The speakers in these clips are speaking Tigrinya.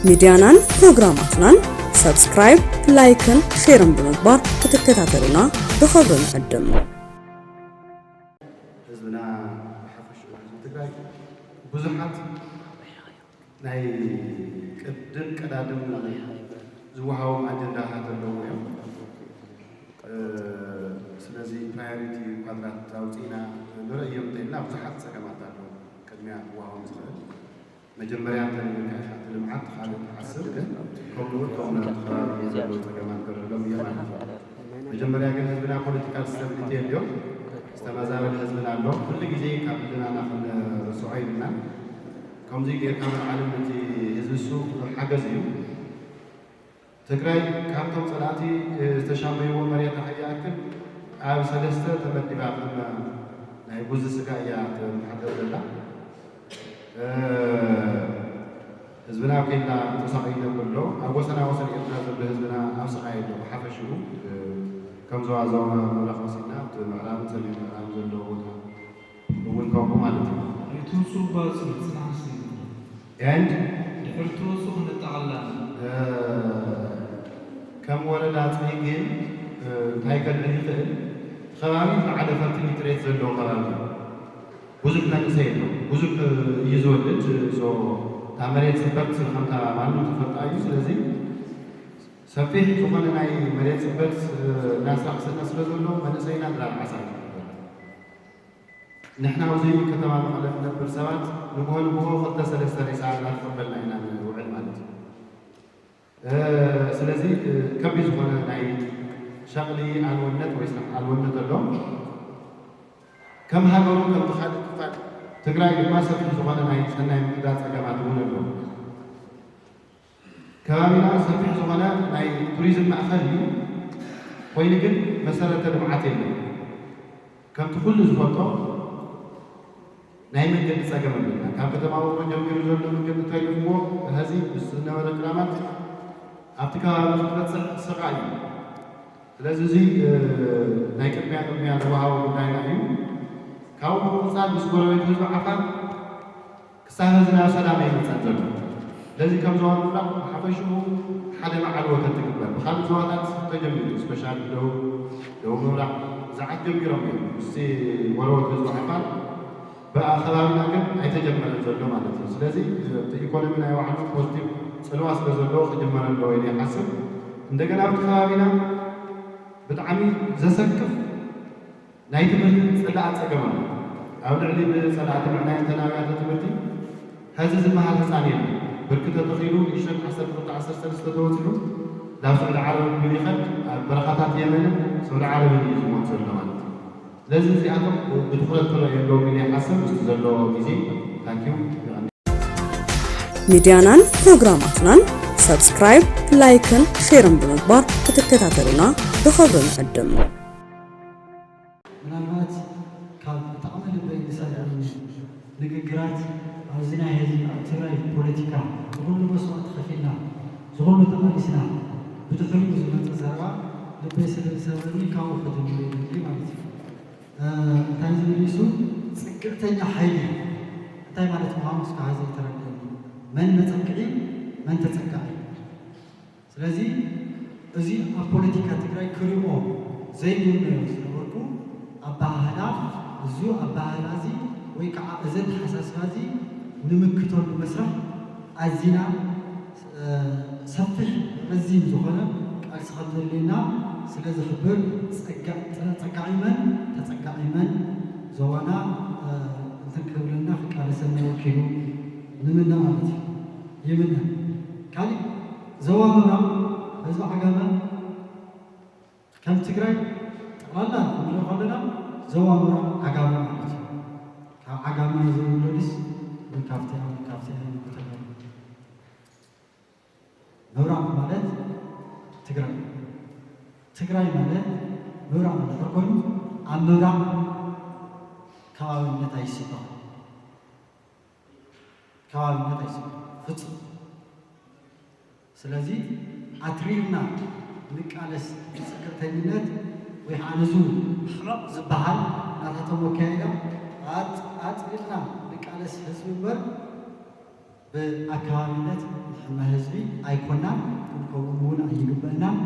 ሚድያናን ፕሮግራማትናን ሰብስክራይብ፣ ላይክን ሼርን ብምግባር ክትከታተሉና ብኽብሪ ንዕድም። ህዝብና ብሓፈሽኡ ህዝቢ ትግራይ ብዙሓት ናይ ቅድም ቀዳድም ዝወሃቦም ኣጀንዳታት ኣለዉ እዮም። ስለዚ ፕራዮሪቲ ኳድራት ኣውፂእና ንርእዮም እንተኢልና ብዙሓት ፀገማት ኣለዉ ቅድሚያ ክወሃቦም ዝኽእል። መጀመርያ እንተነገርካ ኢኻ እቲ ልምዓት ካልእ ትሓስብ ግን ከምኡ እውን እቶም ኣብቲ ከባቢ ዘለዉ ፀገማት ከረድኦም እዮም ማለት እዩ። መጀመርያ ግን ህዝብና ፖለቲካል ስተብሊቲ የድልዮ። ዝተመዛበለ ህዝብና ኣሎ። ኩሉ ግዜ ካብ ህዝብና ኢና ክንርስዖ የብልናን። ከምዚ ጌርካ ምልዓልን ነቲ ህዝቢ እሱ ሓገዝ እዩ። ትግራይ ካብቶም ፀላእቲ ዝተሻመይዎ መሬታ ከይኣክል ኣብ ሰለስተ ተመዲባ ከም ናይ ጉዚ ስጋ እያ ትመሓደር ዘላ። ህዝብና ኣብ ኬንዳ ተሳቒ ይነብር ኣሎ። ኣብ ወሰና ወሰን ኤርትራ ዘሎ ህዝብና ኣብ ስቓይ ኣሎ። ብሓፈሽኡ ከም ዞባ ዞባ ምብራቕ ወሲድና ኣብቲ ምዕራብን ሰሜን ምዕራብን ዘሎ ቦታ እውን ከምኡ ማለት እዩ። ኣይትውፅኡ ባፅዕ ፅናሕ ስኢሉ። And ድሕሪ ትወፁ ክንጠቓላ። ከም ወረዳ ፅሂ ግን እንታይ ከልዕል ይኽእል? ከባቢ ዝለዓለ ፈርቲሊቲ ሬት ዘለዎ ከባቢ እዩ። ብዙሕ መንእሰይ ኣሎ። ብዙሕ እዩ ዝወልድ። So እታ መሬት ፅብቕቲ ከምታ ማንም ዝፈልጣ እዩ። ስለዚ ሰፊሕ ዝኾነ ናይ መሬት ፅበት እናስራሕሰና ስለ ዘሎ መንእሰይና ድራር ዓሳ እዩ ዝግበር። ንሕና ኣብዚ ከተማ መቐለ ንነብር ሰባት ንግሆ ንግሆ ክልተ ሰለስተ ሬሳ እናተቐበልና ኢና ንውዕል ማለት እዩ። ስለዚ ከቢድ ዝኾነ ናይ ሸቕሊ ኣልወነት ወይ ስራሕ ኣልወነት ኣሎ። ከም ሃገሩ ከምቲ ካልእ ክፋል ትግራይ ድማ ሰፊሕ ዝኾነ ናይ ሰናይ ምሕዳር ፀገማት እውን ኣሎ። ከባቢና ሰፊሕ ዝኾነ ናይ ቱሪዝም ማእኸል እዩ። ኮይኑ ግን መሰረተ ልምዓት የለን። ከምቲ ኩሉ ዝፈልጦ ናይ መንገዲ ፀገም ኣለና። ካብ ከተማ ውቕሮ ጀሚሩ ዘሎ መንገዲ ተሪፍዎ ሕዚ ምስ ዝነበረ ክራማት ኣብቲ ከባቢ ክትበፅሕ ስቓይ እዩ። ስለዚ እዚ ናይ ቅድሚያ ቅድሚያ ዝወሃቦ ጉዳይና እዩ። ካብኡ ብምቕፃል ምስ ጎረቤት ህዝቢ ዓፋር ክሳብ ሕዚ ናብ ሰላም ኣይመፀን ዘሎ። ስለዚ ከም ዞባ ምብራቕ ብሓፈሽኡ ሓደ መዓል ወተት ትግበር። ብኻልእ ዞባታት ተጀሚሩ፣ ስፔሻሊ ደቡብ ደቡብ ምብራቕ ዝዓት ጀሚሮም እዮም ምስቲ ጎረቤት ህዝቢ ዓፋር ብከባቢና ግን ኣይተጀመረን ዘሎ ማለት እዩ። ስለዚ እቲ ኢኮኖሚ ናይ ባዕሉ ፖዚቲቭ ፅልዋ ስለ ዘለዎ ክጅመር ኣለዎ ኢለ ይሓስብ። እንደገና ኣብቲ ከባቢና ብጣዕሚ ዘሰክፍ ናይ ትምህርቲ ፅላኣት ፀገም ኣሎ። ኣብ ልዕሊ ብፀላእቲ ምዕናይ እንተና ኣብያተ ትምህርቲ ሕዚ ዝመሃር ህፃን የለን። ብርኪ ተተኺሉ ንእሽተን ዓሰርተ ክልተ ዓሰርተ ሰለስተ ተወፂኡ ናብ ስዑዲ ዓረብ ቢሉ ይኸድ ኣብ በረኻታት የመንን ስዑዲ ዓረብን እዩ ዝሞት ዘሎ ማለት እዩ። ስለዚ እዚኣቶም ብትኹረት ክረኣዩ ኣለዎም ኢለ ይሓስብ። ምስቲ ዘሎ ግዜ ታንኪዩ። ሚድያናን ፕሮግራማትናን ሰብስክራይብ፣ ላይክን ሼርን ብምግባር ክትከታተሉና ብኽብሪ ንዕድም። ምናልባት ካብ ብጣዕሚ ልበይ ዝሰብረኒ ንግግራት ኣብዚ ናይ ሕዚ ኣብ ትግራይ ፖለቲካ ዝኹሉ መስዋእቲ ከፊልና ዝኹሉ ተቓሊስና ብድሕሪኡ ዝመፀ ዘረባ ልበይ ስለ ዝሰብረኒ ካብኡ ክጅምር ይደሊ ማለት እዩ። እንታይ ዝብል እሱ ፅግዕተኛ ሓይሊ እንታይ ማለት ምዃኑ እስካብ ሕዚ ኣይተረድአኒ። መን መፀግዒ መን ተፀጋዒ? ስለዚ እዚ ኣብ ፖለቲካ ትግራይ ክሪኦ ዘይምርነዮ ዝነበርኩ ኣበሃህላ፣ እዚ ኣበሃህላ እዚ ወይ ከዓ እዚ ኣተሓሳስባ እዚ ንምክተሉ መስርሕ ኣዚና ሰፊሕ ረዚን ዝኾነ ቃልሲ ከም ዘድልየና ስለ ዝሕብር ፀጋዒ መን ተፀጋዒ መን ዞባና እንትን ክብለና ክቃለሰና ወኪሉ ንምነ ማለት እዩ። ይምነ። ካሊእ ዞባ ምብራቕ ህዝቢ ዓጋመ ከም ትግራይ ጠቕላላ ክንሪኦ ከለና ዞባ ምብራቕ ዓጋመ ማለት እዩ። ካብ ዓጋመ ዘይውለድስ ወይ ካብቲኣ ወይ ካብቲኣ ይብሉ ተጋሩ። ምብራቕ ማለት ትግራይ ትግራይ ማለት ምብራቕ እንድሕር ኮይኑ ኣብ ምብራቕ ከባብነት ኣይስበኽን። ከባብነት ኣይስበኽን ፍፁም። ስለዚ ኣትሪርና ንቃለስ ብፅግዕተኝነት ወይ ከዓ ነዚ ሕመቕ ዝበሃል ናታቶም ኣካይዳ ኣፅሊልና ንቃለስ ህዝቢ እምበር ብኣከባቢነት ንሕመ ህዝቢ ኣይኮናን፣ ክንከውን እውን ኣይግበእናን።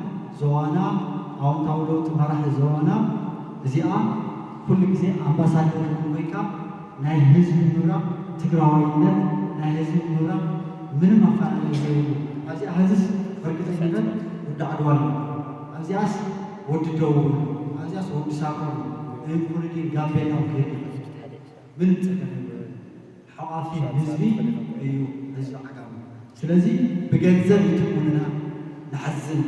ዞባና ኣወንታዊ ለውጢ መራሒ ዞባና እዚኣ ኩሉ ግዜ ኣምባሳደር እውን ኮይንካ ናይ ህዝቢ ምብራቕ ትግራዋይነት ናይ ህዝቢ ምብራቕ ምንም ኣፈላለየ ዘይብሉ ኣብዚኣ ሕዝስ በርግጠኝነት ወዲ ዓድዋ ኣሎ ኣብዚኣስ ወዲ ደቡብ ኣብዚኣስ ወዲ ሳምረ እንኩልዲ ጋምቤላ ክህል ምንም ጸገም የብሉን። ሓቋፊ ህዝቢ እዩ ህዝቢ ዓጋመ። ስለዚ ብገንዘብ ይትምኑና ንሓዝን።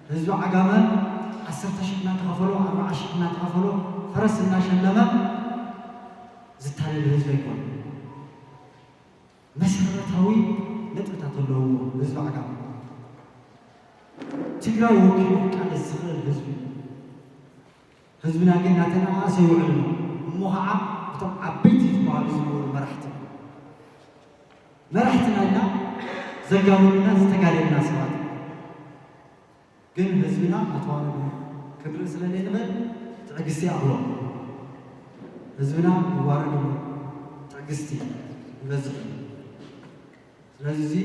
ህዝቢ ዓጋመ ዓሰርተ ሽሕ እናተኸፈሎ ኣርባዓ ሽሕ እናተኸፈሎ ፈረስ እናሸለመ ዝታለል ህዝቢ ኣይኮነ። መሰረታዊ ነጥብታት ኣለዎ ህዝቢ ዓጋመ። ትግራይ ወኪሉ ክቃለስ ዝኽእል ህዝቢ እዩ። ህዝብና ግን እናተነኣኣሰ ይውዕል ኣሎ። እሞ ኸዓ እቶም ዓበይቲ ዝበሃሉ ዝነበሩ መራሕቲ መራሕትና ኢልና ዘጋበሉና ዝተጋደልና ሰባት ግን ህዝብና ኣተዋረዱ ክንርኢ ስለ ዘይንኽእል ትዕግስቲ ይኣኽሎ። ህዝብና ይዋረድ ኣሎ፣ ትዕግስቲ ይበዝሕ ኣሎ። ስለዚ እዚ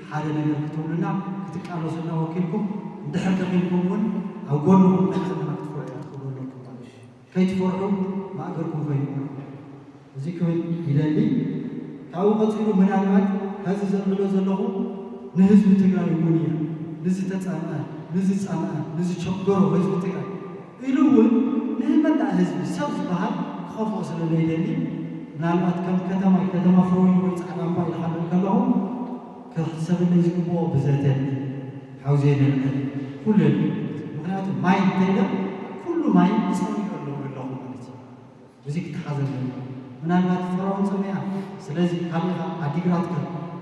ሓደ ነገር ክትብሉና ክትቃለሱልና ወኪልኩም እንድሕር ደኺምኩም እውን ኣብ ጎንኹም ዘለና ክትፈርሑ ክትብሉ ኣለኩም ማለት እዩ። ከይትፈርሑ ማእገርኩም ከይንቆርብ እዚ ክብል ይደሊ። ካብኡ ቀፂሉ ምናልባት ከዚ ዘልዕሎ ዘለኹ ንህዝቢ ትግራይ እውን እየ ንዝተፀምአ ንዝፀምአ ንዝቸገሮ ህዝቢ ትግራይ ኢሉ እውን ንመላእ ህዝቢ ሰብ ዝበሃል ክኸፍኦ ስለ ዘይደሊ ምናልባት ከም ከተማ ከተማ ፍሮይ ወይ ፃዕዳ እምባ ኢልካ ንብል ከለኹ ክሕሰበለይ ዝግብኦ ብዘተኒ ሓውዜን የልዕል ኩሉ የልዕል ምክንያቱ ማይ እንተይለ ኩሉ ማይ ይፀምኡ ኣለዉ ኣለኹ ማለት እዩ። እዚ ክተሓዘ ኣለዎ። ምናልባት ፈራውን ፀሚኣ ስለዚ ካሊእኻ ዓዲግራትካ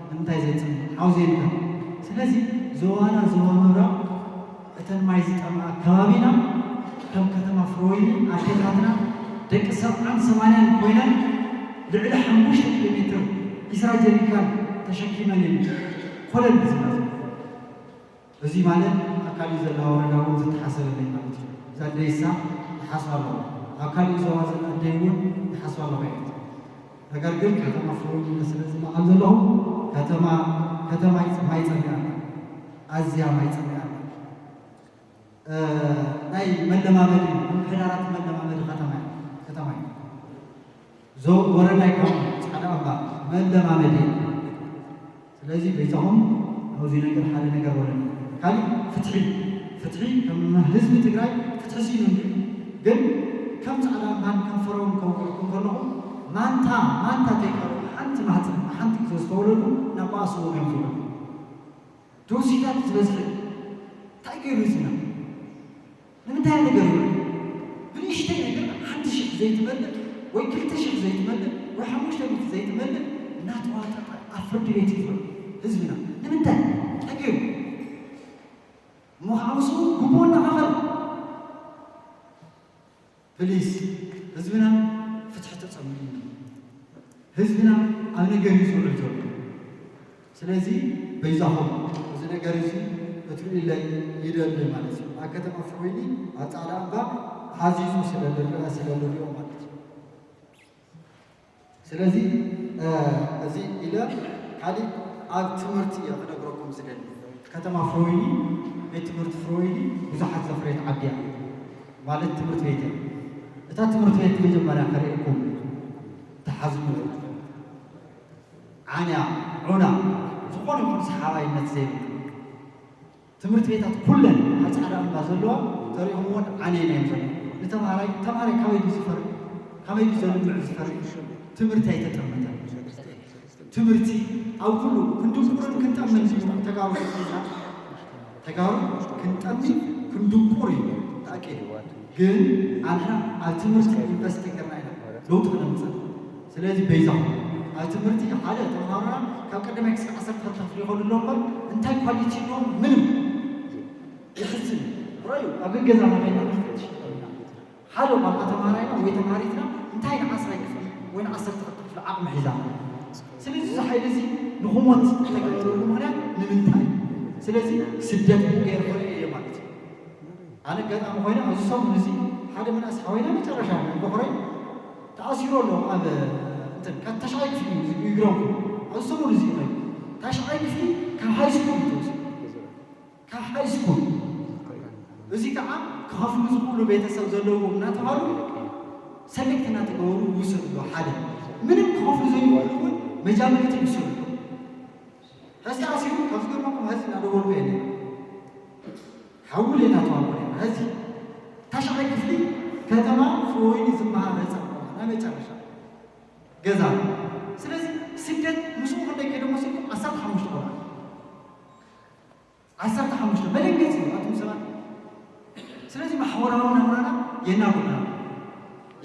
ንምንታይ ዘይፅምእ ሓውዜንካ ስለዚ ዞባና ዞባ ምብራቕ እተን ማይ ዝጠምኣ ከባቢና ከም ከተማ ፍሮይኒ ኣዴታትና ደቂ ሰብዓን ሰማንያን ኮይነን ልዕሊ ሓሙሽተ ኪሎ ሜትር ዒስራ ጀሪካን ተሸኪመን እየን ኮለል ዝብላ ዘለዋ። እዚ ማለት ኣብ ካሊእ ዘለዋ ወረዳ እውን ዝተሓሰበለይ ማለት እዩ። እዛ ደይሳ ይሓስባ ኣለዋ። ኣብ ካሊእ ዞባ ዘላ ኣደይ እውን ይሓስባ ኣለዋ እየን። ነገር ግን ከተማ ፍሮይኒ ስለ ዝለዓል ዘለኹ ከተማ ከተማ ማይ ፀሚኣ ኣላ። ኣዝያ ማይ ፀሚኣ ኣላ። ናይ መለማመዲ ምምሕዳራት መለማመዲ ከተማ ከተማ እዩ። ዞ ወረዳ ይካሙ ፃዕዳ ኣባ መለማመዲ ስለዚ በይዛኹም ኣብዚ ነገር ሓደ ነገር ወለኒ ካሊእ ፍትሒ ፍትሒ ከም ህዝቢ ትግራይ ፍትሒ ሲሉ ግን ከም ፃዕዳ ኣባን ከም ፈረውን ከውቅዕኩም ከለኹ ማንታ ማንታ ተይቀሩ ሓንቲ ማህፀን ሓንቲ ግዜ ዝተወለዱ ናብ ባእስዎም እዮም ዝውለዱ ዶሲታት ዝበዝሐ እንታይ ገይሩ ህዝብና ንምንታይ ነገር ይውዕል? ብንእሽተይ ነገር ሓንቲ ሽሕ ዘይትመልእ ወይ ክልተ ሽሕ ዘይትመልእ ወይ ሓሙሽተ ሚእቲ ዘይትመልእ እናተዋጠጠ ኣብ ፍርዲ ቤት ይፍረድ ህዝብና ንምንታይ? እንታይ ገይሩ? እሞ ከዓ ምስኡ ግቡኡ እናኸፈለ ፕሊስ ህዝብና ፍትሒ ተፀምዩ ህዝብና ኣብ ነገር እዩ ዝውዕል ዘሎ። ስለዚ በይዛኹም እዚ ነገር እዚ ክትርእዩለይ ይደሊ ማለት እዩ። ኣብ ከተማ ፍሮይኒ ኣብ ፃዕዳ እምባ ሓዚዙ ስለ ዝረአ ስለ ዝሪኦ ማለት እዩ። ስለዚ እዚ ኢለ ካሊእ ኣብ ትምህርቲ እየ ክነግረኩም ዝደሊ። ከተማ ፍሮይኒ ቤት ትምህርቲ ፍሮይኒ ብዙሓት ዘፍረየት ዓዲ እያ ማለት ትምህርቲ ቤት እያ። እታ ትምህርቲ ቤት መጀመርያ ከርእየኩም ተሓዝኑ ዓንያ ዑና ዝኾነ ይኹን ሰሓባይነት ዘይብሉ ትምህርቲ ቤታት ኩለን ኣብ ፃዕዳ እምባ ዘለዋ ተሪኦምዎን ዓንየን እዮም ዘለዉ ንተምሃራይ ተምሃራይ ካበይ ድዩ ዝፈሪ ካበይ ድዩ ዘልምዕ ዝፈሪ ትምህርቲ ኣይተጠመተን ትምህርቲ ኣብ ኩሉ ክንድንቁርን ክንጠምን ድዩ ተጋሩ ተጋሩ ክንጠሚ ክንድንቁር እዩ ተኣቂድ ግን ኣንሕና ኣብ ትምህርቲ ኢንቨስት ተገርና ኢና ለውጢ ክነምፅእ ስለዚ በይዛኹም ኣብ ትምህርቲ ሓደ ተምሃሮና ካብ ቀዳማይ ክሳብ ዓሰርተ ክልተ ክፍሊ ይኸዱ ኣለዉ እምበር እንታይ ኳሊቲ ኣለዎም ምንም የሕዝን እዩ ረዩ ኣብ ገገዛና ከይና ክንፈትሽ ንኽእል ኢና ሓደ ቆልዓ ተምሃራይና ወይ ተምሃሪትና እንታይ ንዓስራይ ክፍሊ ወይ ንዓሰርተ ክልተ ክፍሊ ዓቕሚ ሒዛ ኣላ ስለዚ እዚ ሓይሊ እዚ ንኽሞት ዝተገበረሉ ምኽንያት ንምንታይ ስለዚ ስደት ብኡ ገይረ ክርኢ እየ ማለት እዩ ኣነ ኣጋጣሚ ኮይነ ኣብዚ ሰሙን እዚ ሓደ መናእስ ሓወይና መጨረሻ ቦኽረይ ተኣሲሩ ኣሎ ኣብ እንትን ካብ ተሻይ ክፍሊ ይግረምኩ ኣብዚ ሰሙን እዚ ይኸይድ ታሽዓይ ክፍሊ ካብ ሃይ ስኩል እዩ ተወሲዱ። ካብ ሃይ ስኩል። እዚ ከዓ ክኸፍሉ ዝኽእሉ ቤተሰብ ዘለዎም እናተባሉ ሰሌክት እናተገበሩ ይውሰዱ። ሓደ ምንም ክኸፍሉ ዘይኽእሉ እውን መጃምርቲ ይውሰዱ። ሕዚ ተኣሲሩ ካብ ዝገርመኩም ሕዚ እናደወልኩ እየ። ሓውል እናተዋወለ ሕዚ ታሽዓይ ክፍሊ ከተማ ፍወይኒ ዝመሃር ህፃን ቆልዓ ናይ መጨረሻ ገዛ። ስለዚ ስደት ምስኡ ክንደይ ከይደ መሲልኩም ዓሰርተ ሓሙሽተ ቆልዓ ዓሰርተ ሓሙሽተ መደንገፂ እዩ ኣቱም ሰባት። ስለዚ ማሕበራዊ ናብራና የናጉና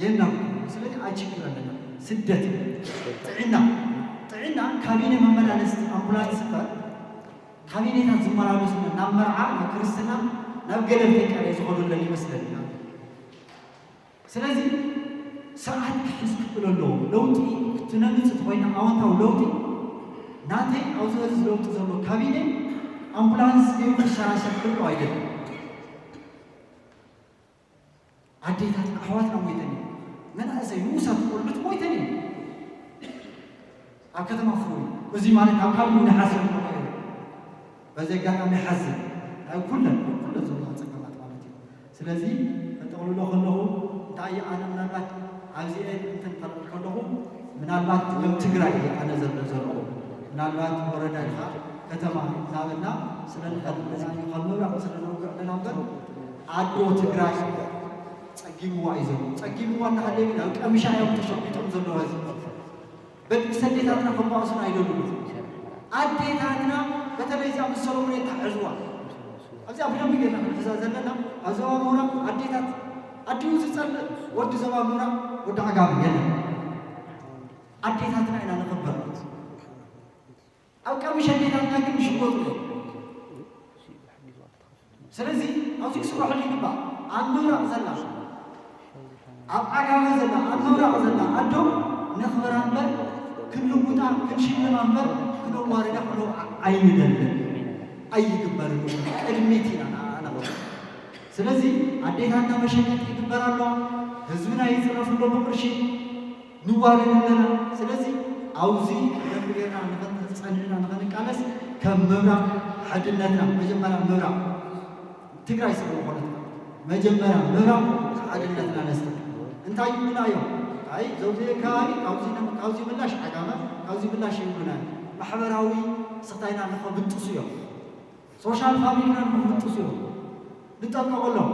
የናጉና። ስለዚ ኣችግር ኣለና። ስደት ጥዕና ጥዕና ካቢነ መመላለስቲ ኣምቡላንስ እምበር ካቢኔታት ዝመላለሱ ናብ መርዓ ናብ ክርስትና ናብ ገለ ቤተክርስትያን ዝኸዱለን ይመስለኒ። ስለዚ ስርዓት ክሕዝ ክኽእል ኣለዎ። ለውጢ ክትነምፅ እንተኮይና ኣወንታዊ ለውጢ ናተይ ኣብዚ እዚ ለውጢ ዘሎ ካቢኔ ኣምቡላንስ ገይሩ ክሸራሸር ክልኦ ኣይደልን። ኣዴታት ኣሕዋትና ሞይተን እየን። መናእሰይ ንኡሳት ቆልዑት ሞይተን እየን ኣብ ከተማ ፍሩይ። እዚ ማለት ኣብ ካልእ ንሓስብ ንኽእል። በዚ ኣጋጣሚ ይሓዝን ኣብ ኩለን ኩለን ዘለዋ ፀገማት ማለት እዩ። ስለዚ ከጠቕልሎ ከለኹ እንታይ እዩ ኣነ ምናልባት ኣብዚኤ እንትን ከልዕል ከለኹ ምናልባት ከም ትግራይ እየ ኣነ ዘሎ ዘለኹ ምናልባት ወረዳ ኢኻ ከተማ እናበልና ስለ ንፈልጥ ኢና እዩ ካብ ምብራቕ ስለ ነውግዕ ኣለና እምበር ኣዶ ትግራይ ፀጊምዋ እዩ ዘሎ። ፀጊምዋ እናሃለዩ ናብ ቀምሻ እዮም ተሸጒጦም ዘለዉ። ሕዚ በድቂ ሰዴታትና ክባእሱን ኣይደልዩ። ኣዴታትና በተለይ እዚኣ ምስ ሰሎሞን የተሓሕዝዋ ኣብዚኣ ብደንቢ ጌርና ክንሕዛ ዘለና ኣብ ዞባ ምብራቕ ኣዴታት ኣዲኡ ዝፀልእ ወዲ ዞባ ምብራቕ ወዲ ዓጋመ የለን። ኣዴታትና ኢና ነኽብር። ኣብ ቀምሽ ኣዴታትና ግን ይሽጎጡ እዮም። ስለዚ ኣብዚ ክስርሐሉ ይግባእ። ኣብ ምብራቕ ዘላ ኣብ ዓጋመ ዘላ ኣብ ምብራቕ ዘላ ኣዶ ነኽብራ እምበር ክንልውጣ ክንሽልማ እምበር ክነዋርዳ ክነውዓ ኣይንደልን። ኣይግበርን። ቅድሚት ኢና ንዓኣ ነኽብር። ስለዚ ኣዴታትና መሸቀጢ ይግበር ኣሎ። ህዝብና ይፅረፍ ኣሎ ብቕርሺ። ንዋረድ ኣለና። ስለዚ ኣብዚ ደንቢ ጌርና ንኽንፀንዕና ንኽንቃለስ ከም ምብራቕ ሓድነትና መጀመርያ ምብራቕ ትግራይ ስለ ዝኾነት መጀመርያ ምብራቕ ሓድነትና ነስተ እንታይ ይብሉና እዮም? ኣይ ዘውዘየ ከባቢ ካብዚ ነ- ካብዚ ምላሽ ዓጋመ ካብዚ ምላሽ ይብሉና እዮም። ማሕበራዊ ስኽታይና ንኸብጥሱ እዮም። ሶሻል ፋብሪክና ንኸብጥሱ እዮም። ንጠንቀቐሎም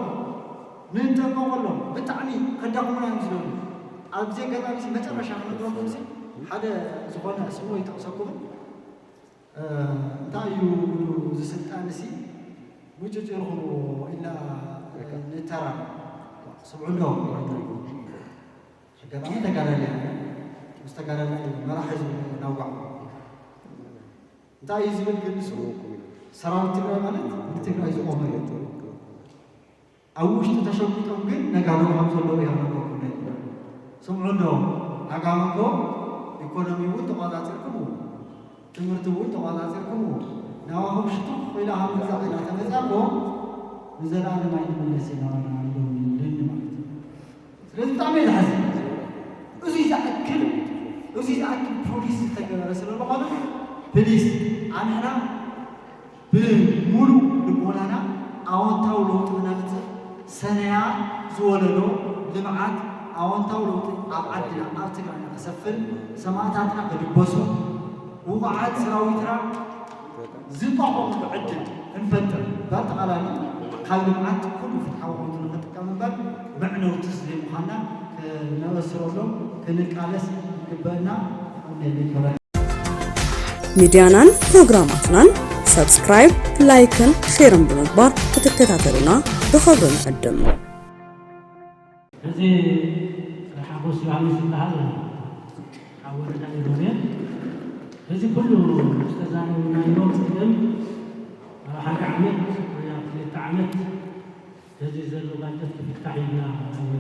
ንጠንቀቐሎም ብጣዕሚ ከዳኽሙና እዮም ዝደሉ። ኣብዚ ኣጋጣሚ እዚ መጨረሻ ክነግረኩም እዚ ሓደ ዝኾነ ስሙ ይጠቕሰኩምን እንታይ እዩ እዚ ስልጣን እዚ ሙጭጭ ኢልኩም ኢልና ንተራ ስምዑ እንዶ ኣጋጣሚ ተጋዳላይ ምስ ተጋዳላይ መራሒ ህዝቢ ናዋዕ እንታይ እዩ ዝብል ግን ንሱ ሰራዊት ትግራይ ማለት ንትግራይ ዝቆመ እዩ። ኣብ ውሽጢ ተሸጉጦም ግን ነጋዶ ከም ዘለዉ ይሃለኩም ስምዑ እንዶ ዓጋመ እኮ ኢኮኖሚ እውን ተቋፃፂርኩም ትምህርቲ እውን ተቋፃፂርኩም ናባኹም ሽቱ ኮይላ ሃምዛ ኮይና ተመፃ እኮ ንዘለኣለም ኣይንመለስ ኢና ኢሎም ይብለኒ ማለት እዩ። ስለዚ ብጣዕሚ እየ ዝሓዝን። እዚ ዝኣክል እዚ ዝኣክል ፕሮዲስ ዝተገበረ ስለ ዝኾነ ፕሊስ ኣንሕና ብምሉእ ልቦናና ኣወንታዊ ለውጢ ክነምፅእ ሰነያ ዝወለዶ ልምዓት ኣወንታዊ ለውጢ ኣብ ዓድና ኣብ ትግራይና ክሰፍን ሰማእታትና ክድበሱ ውቑዓት ሰራዊትና ዝጠቐሙ ዕድል ክንፈጥር በኣጠቓላሊ ካብ ልምዓት ኩሉ ፍትሓዊ ኮይኑ ንኽጥቀም እምበር መዕነውቲ ዘይምዃንና ክነበስረሎም ክንቃለስ ይግበእና። ሚድያናን ፕሮግራማትናን ሰብስክራይብ፣ ላይክን ሼርን ብምግባር ክትከታተሉና ብኽብሪ ንዕድም። እዚ ሓጎስ ዮሃንስ ዝበሃል ካብ ወረዳ ኢሮቤል እዚ ኩሉ ዝተዛረብናዮ ፀገም ኣብ ሓደ ዓመት ወይ ኣብ ክልተ ዓመት እዚ ዘሎ ባጀት ክፍታሕ ኢልና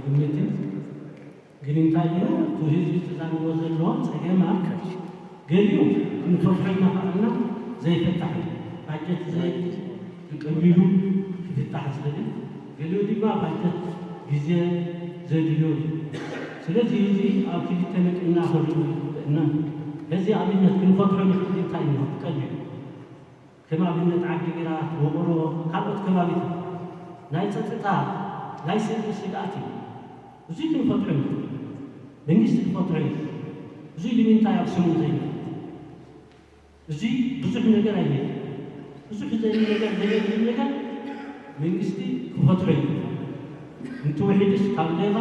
ግምት እዩ። ግን እንታይ እዩ እቲ ህዝቢ ተዛሪቦ ዘሎ ፀገማት ገሊኡ ክንፈትሖ እናኸኣልና ዘይፍታሕ እዩ። ባጀት ዘይቀቢሉ ክፍታሕ ዝኽእል እዩ። ገሊኡ ድማ ባጀት ግዜ ዘድልዮ እዩ። ስለዚ እዚ ኣብ ክልተ መቂልና ክንሪኦ ይግበእና። ነዚ ኣብነት ክንፈትሖ ንኽእል እንታይ እዩ? ቀሊል። ከም ኣብነት ዓዲግራት፣ ውቕሮ፣ ካልኦት ከባቢታት ናይ ጸጥታ፣ ናይ ስእሊ ስግኣት እዩ። እዙይ ክንፈትሖ ንኽእል። መንግስቲ ክፈትሖ እዩ። እዙይ ንምንታይ ኣብ ስሙ ዘይመልእ? እዙይ ብዙሕ ነገር ኣይመልእ። ብዙሕ ዘይብል ነገር፣ ዘየድሊ ነገር መንግስቲ ክፈትሖ እዩ። እንትውሕድስ ካብ ሌባ፣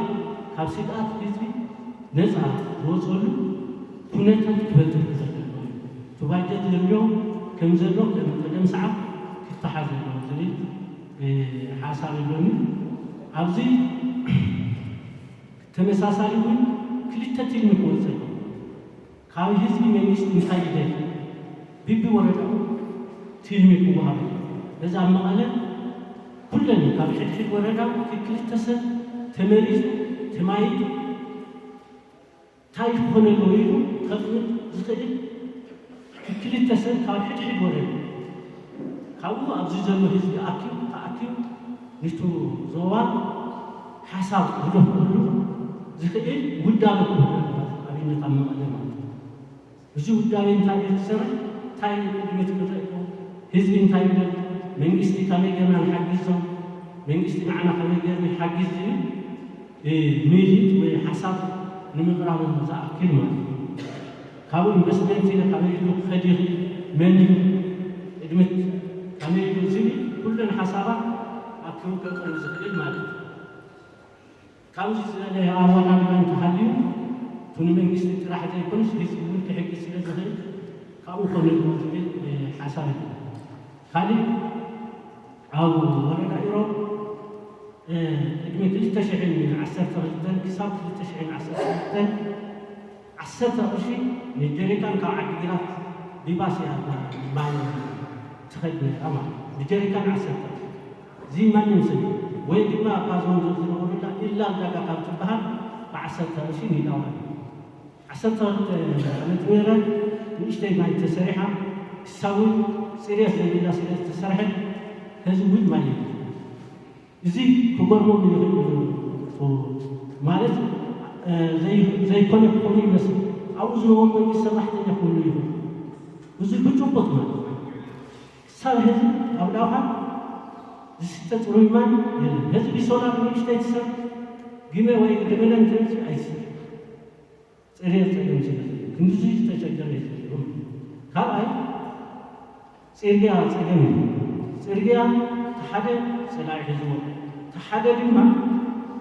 ካብ ስግኣት ህዝቢ ነፃ ዝወፀሉ ኩነታት ክፈጥር ክኽእል ኣለዎ። እቲ ባጀት ዘድልዮ ከም ዘሎ ከም ቀደም ሰዓት ክተሓዝ ኣለዎ ዝብል፣ እ፣ ሓሳብ ኣለኒ። ኣብዚ ተመሳሳሊ እውን ክልተ ትልሚ ክወፅእ ኣለዎ። ካብ ህዝቢ መንግስቲ እንታይ ይደሊ? ብቢ ወረዳኡ ትልሚ ክወሃብ እዩ። ነዚ ኣብ መቐለ ኩለን ካብ ሕድሕድ ወረዳ ክልተ ሰብ ተመሪፁ ተማይጡ እንታይ ክኾነ ኣለዎ ኢሉ ከቕምጥ ዝኽእል ክልተ ሰብ ካብ ሕድሕድ ወረዳ ካብኡ ኣብዚ ዘሎ ህዝቢ ኣኪቡ ተኣኪቡ ንቱ ዞባ ሓሳብ ክደፍእሉ ዝኽእል ውዳበ ክህሉ ኣለዎ። ኣብነት ኣብ መቐለ ማለት እዩ። እዚ ውዳቤ እንታይ እዩ ዝሰርሕ? እንታይ ቅድሚት ክረእዮ? ህዝቢ እንታይ ይብል? መንግስቲ ከመይ ጌርና ንሓግዞም? መንግስቲ ንዓና ከመይ ጌርና ይሓግዝ ዝብል፣ እ፣ ምይይጥ ወይ ሓሳብ ንምቕራብ ዝኣክል ማለት እዩ። ካብኡ ኢንቨስትመንት ኢለ ከመይ ኢሉ ክኸድ ይኽእል? መን እዩ ቅድሚት ከመይ ኢሉ ዝብል ኩለን ሓሳባት ኣኪቡ ከቕርብ ዝኽእል ማለት እዩ። ካብዚ ዝበለ ኣወዳድባ እንተሃልዩ፣ እቲ ንመንግስቲ ጥራሕ ዘይኮነስ ህዝቢ እውን ክሕግዝ ስለ ዝኽእል ካብኡ ኮነ ዝብል፣ እ፣ ሓሳብ እዩ። ካሊእ ኣብ ወረዳ ኢሮብ፣ እ፣ ቅድሚ ክልተ ሽሕን ዓሰርተ ክልተን ክሳብ ክልተ ሽሕን ዓሰርተ ክልተን ዓሰርተ ቅርሺ ንጀሪካን ካብ ዓዲግራት ብባስ እያ ማይ ትኸድ ነይራ ማለት እዩ። ንጀሪካን ዓሰርተ ቅርሺ። እዚ ማንም ሰብ ወይ ድማ እባ እዞም ዝነብሩላ ኢላ ዕዳጋ ካብ ትበሃል ብዓሰርተ ቅርሺ ንኢዳዋ። ዓሰርተ ክልተ ዓመት ነበረ ንእሽተይ ማይ ተሰሪሓ ክሳብ እውን ፅሬት ዘይብላ ስለ ዝተሰርሐት ሕዚ እውን ማይ የለን። እዚ ክገርሞም ይኽእል እዩ። ማለት፣ እ፣ ዘይ-፣ ዘይኮነ ክኾኑ ይመስል። ኣብኡ ዝነበሩ መንግስቲ ሰራሕተኛ ክህሉ ይኽእል። እዚ ብጭቡጥ ማለት እዩ። ክሳብ ሕዚ ኣብ ዳውሃ ዝስተ ፅሩይ ማይ የለን። ሕዚ ብሶላር ንእሽተይ ትሰርሕ ግመ ወይ ገመለ እንተምፅእ ኣይትሰርሕ። ፅሬት ፀገም ስለ ዘሎ ክንድዚ ዝተሸገረ እዩ ዘሎ። ካልኣይ ፅርግያ ፀገም እዩ። ፅርግያ እቲ ሓደ ፀላኢ ሒዝዎ፣ እቲ ሓደ ድማ፣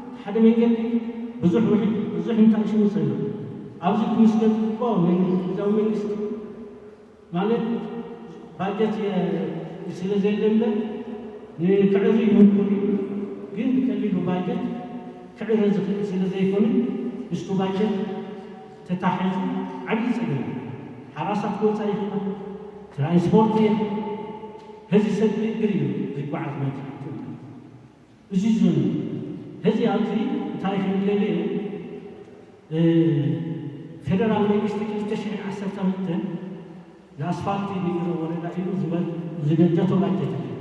እቲ ሓደ መንገዲ ብዙሕ ውሕጅ፣ ብዙሕ እንታይ ሽሙ ዘሎ። ኣብዚ ክምስገን ዝግባኦ መንግስቲ፣ ግዛዊ መንግስቲ ማለት ባጀት የ-፣ ስለ ዘየለ እምበር ንክዕሪ ይምኩር እዩ። ግን ብቀሊሉ ባጀት ክዕረ ዝኽእል ስለ ዘይኮነ፣ ምስቱ ባጀት ተታሒዙ ዓብዪ ጸገም እዩ። ሓራሳት ክወጻ ይኽእላ፣ ትራንስፖርት የለ፣ ሕዚ ሰብ ብእግሪ እዩ ዝጓዓዝ መብዛሕትኡ። እዚ ዘሎ ሕዚ ኣብዚ እንታይ ክብል ደልየ፣ እ፣ ፌደራል መንግስቲ ክልተ ሽሕን ዓሰርተ ክልተን ንኣስፋልቲ ንኢሮብ ወረዳ ኢሉ ዝበ-፣ ዝበጀቶ ባጀት እዩ።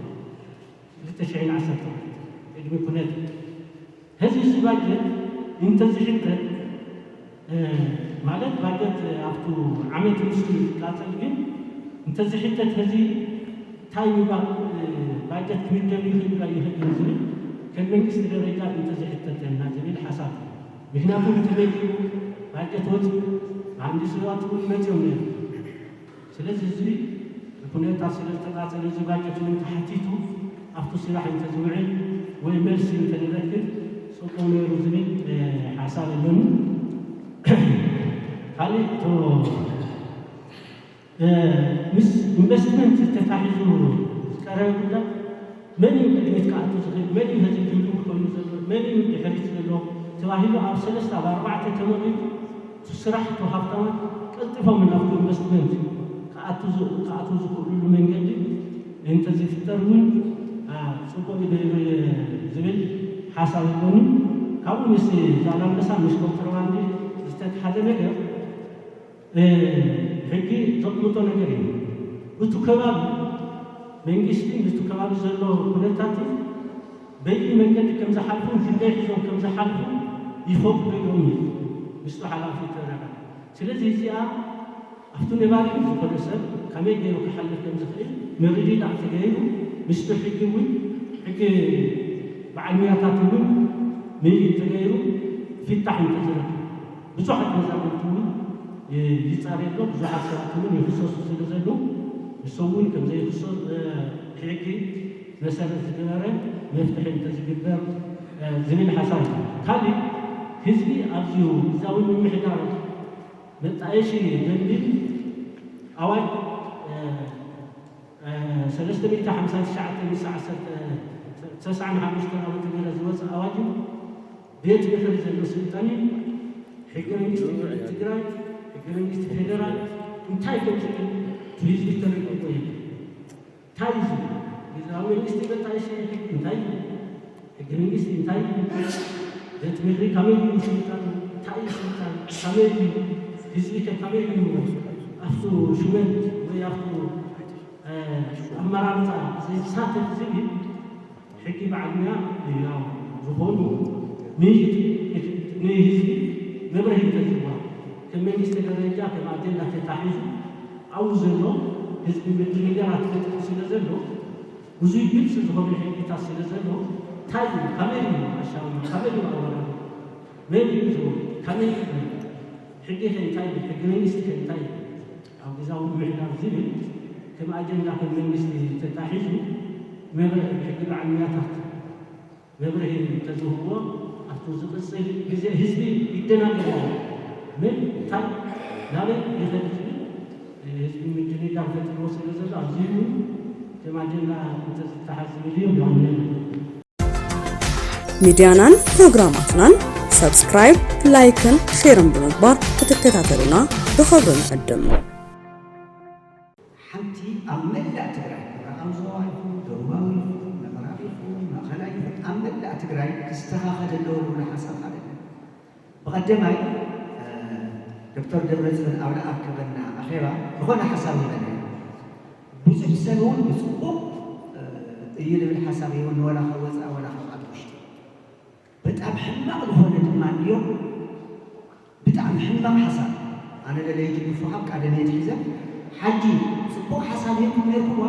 ክልተ ሽሕን ዓሰርተ ክልተን ቅድሚ ኩነት። ሕዚ እዚ ባጀት እንተዝሕተት፣ እ፣ ማለት ባጀት ኣብቱ ዓመት ምስ ዝቃጸል ግን እንተዝሕተት ሕዚ እንታይ ምባል፣ እ፣ ባጀት ክምደብ ይኽእል ዶ ኣይኽእልን ዝብል ከም መንግስቲ ደረጃ እንተዝሕተተልና ዝብል ሓሳብ እዩ። ምክንያቱ ተመዲቡ ባጀት ወፂኡ መሃንዲስ ሰባት እውን መፂኦም ነይሩ። ስለዚ እዚ ኩነታት ስለ ዝተቃጸለ እዚ ባጀት እውን ተሓቲቱ ኣብቱ ስራሕ እንተዝውዕል ወይ መልሲ እንተንረክብ ጽቡቕ ነይሩ ዝብል፣ እ፣ ሓሳብ ኣለኒ። ካሊእ እቶ፣ እ፣ ምስ ኢንቨስትመንት ተታሒዙ ዝቀረበ ጉዳይ መን እዩ ቅድሚት ክኣቱ ዝኽእል፣ መን እዩ ሕዚ ድልው ኮይኑ ዘሎ፣ መን እዩ ድሕሪት ዘሎ ተባሂሉ ኣብ ሰለስተ ኣብ ኣርባዕተ ተመቒሉ እቲ ስራሕ እቶ ሃፍታማት ቀልጢፎም ናብቲ ኢንቨስትመንት ክኣቱ ዝ-፣ ክኣትዉ ዝኽእሉሉ መንገዲ እንተዝፍጠር እውን፣ አ፣ ጽቡቕ እዩ ዶ ዝብል ሓሳብ ኣለኒ። ካብኡ ምስ ዛላንበሳ ምስ ኮንትሮባንድ ዝተትሓዘ ነገር፣ እ፣ ሕጊ ዘቕምጦ ነገር እዩ። እቱ ከባቢ መንግስቲ ምስቱ ከባቢ ዘሎ ኩነታት በይን መንገዲ ከም ዝሓልፉ፣ ክንደይ ሒዞም ከም ዝሓልፉ ይፈቅዱ እዮም እዩ ምስቱ ሓላፊ ተረዳ። ስለዚ እዚኣ ኣብቲ ነባሪ ዝኾነ ሰብ ከመይ ገይሩ ክሓልፍ ከም ዝኽእል ምርድዳእ ተገይሩ፣ ምስቲ ሕጊ እውን፣ ሕጊ በዓል ሞያታት እውን ምይይጥ ተገይሩ ፍታሕ እንተዝረክብ። ብዙሓት መዛግብቲ እውን ይፃረይ ኣሎ፣ ብዙሓት ሰባት እውን ይኽሰሱ ስለ ዘለዉ፣ ንሶም እውን ከም ዘይኽሰሱ፣ እ፣ ብሕጊ መሰረት ዝገበረ መፍትሒ እንተዝግበር፣ እ፣ ዝብል ሓሳብ እዩ። ካሊእ ህዝቢ ኣዝዩ ግዝያዊ ምምሕዳር መጣየሺ ደንቢን ኣዋጅ፣ እ፣ እ፣ ሰለስተ ሚእቲ ሓምሳን ትሽዓተን ምስ ዓሰርተ፣ ተስዓን ሓሙሽተን ዓመተ ምህረት ዝወፀ ኣዋጅን ቤት ምኽሪ ዘሎ ስልጣን እዩ። ሕገ መንግስቲ ክልል ትግራይ፣ ሕገ መንግስቲ ፌደራል እንታይ ከም ዝብል እቲ ህዝቢ ተረዲእዎ የለን። እንታይ እዩ ዝብል? ግዝያዊ መንግስቲ መጣየሺ ሕጊ እንታይ እዩ? ሕገ መንግስቲ እንታይ እዩ? ቤት ምኽሪ ከመይ እዩ ስልጣን? እንታይ እዩ ስልጣን? ከመይ እዩ? ህዝቢ ከ ከመይ እዩ ኣብቱ ሹመት ወይ ኣብቱ፣ እ፣ ኣመራርፃ ዘይሳተፍ ዝብል ሕጊ በዓል ሞያ ያው ዝኾኑ ምይይጥ ንህዝቢ መብርሂ እንተዝህባ፣ ከም መንግስቲ ደረጃ ከም ኣጀንዳ ተታሒዙ ኣብኡ ዘሎ ህዝቢ ምድንጋራት ፈጢሩ ስለ ዘሎ፣ ብዙይ ግልፂ ዝኾነ ሕጊታት ስለ ዘሎ፣ እንታይ እዩ? ከመይ እዩ ኣሻውማ? ከመይ እዩ ኣወዳድባ? መን እዩ ዝህቦ? ከመይ እዩ? ሕጊ ከ እንታይ እዩ? ሕጊ መንግስቲ ከ እንታይ እዩ? ኣብ ግዝያዊ ምምሕዳር ዝብል ከም ኣጀንዳ ከም መንግስቲ ተታሒዙ መብርሂ ብሕጊ በዓል ሞያታት መብርሂ እንተዝህብዎ ኣብቲ ዝቕፅል ግዜ ህዝቢ ይደናገር ኣሎ። መን እንታይ ናበይ ይኸድ ዝብል ህዝቢ ምድንጋር ፈጢርዎ ስለ ዘሎ ኣብዚ እውን ከም ኣጀንዳ እንተዝተሓዝ ዝብል እዩ። ይኸውን። ሚድያናን ፕሮግራማትናን ሰብስክራይብ፣ ላይክን ሼርን ብምግባር ክትከታተሉና ብኽብሪ ንዕድም። ሓንቲ ኣብ መላእ ትግራይ፣ ምዕራብ ዞባ ይኹን፣ ደቡባዊ ይኹን፣ ምዕራብ ይኹን፣ ማእኸላይ ይኹን፣ ኣብ መላእ ትግራይ ክስተኻኸል ኣለዎ ዝብሎ ሓሳብ ሓደ ኣሎ። ብቐደማይ፣ እ፣ ዶክተር ደብረፅዮን ኣብ ዝኣከበና ኣኼባ ዝኾነ ሓሳብ ሂበና እዩ። ብዙሕ ሰብ እውን ብፅቡቕ፣ እ፣ እዩ ዝብል ሓሳብ ሂቡኒ፣ ወላ ካብ ወፃኢ ወላ ካብ ዓዲ ውሽጢ። በጣም ሕማቕ ዝኾነ ድማ እንድዮ፣ ብጣዕሚ ሕማቕ ሓሳብ። ኣነ ለለይቲ ግፉ ካብ ቀደም እየ ሒዘ፣ ሓጂ ጽቡቕ ሓሳብ ሂብኩም ነይርኩምዋ፣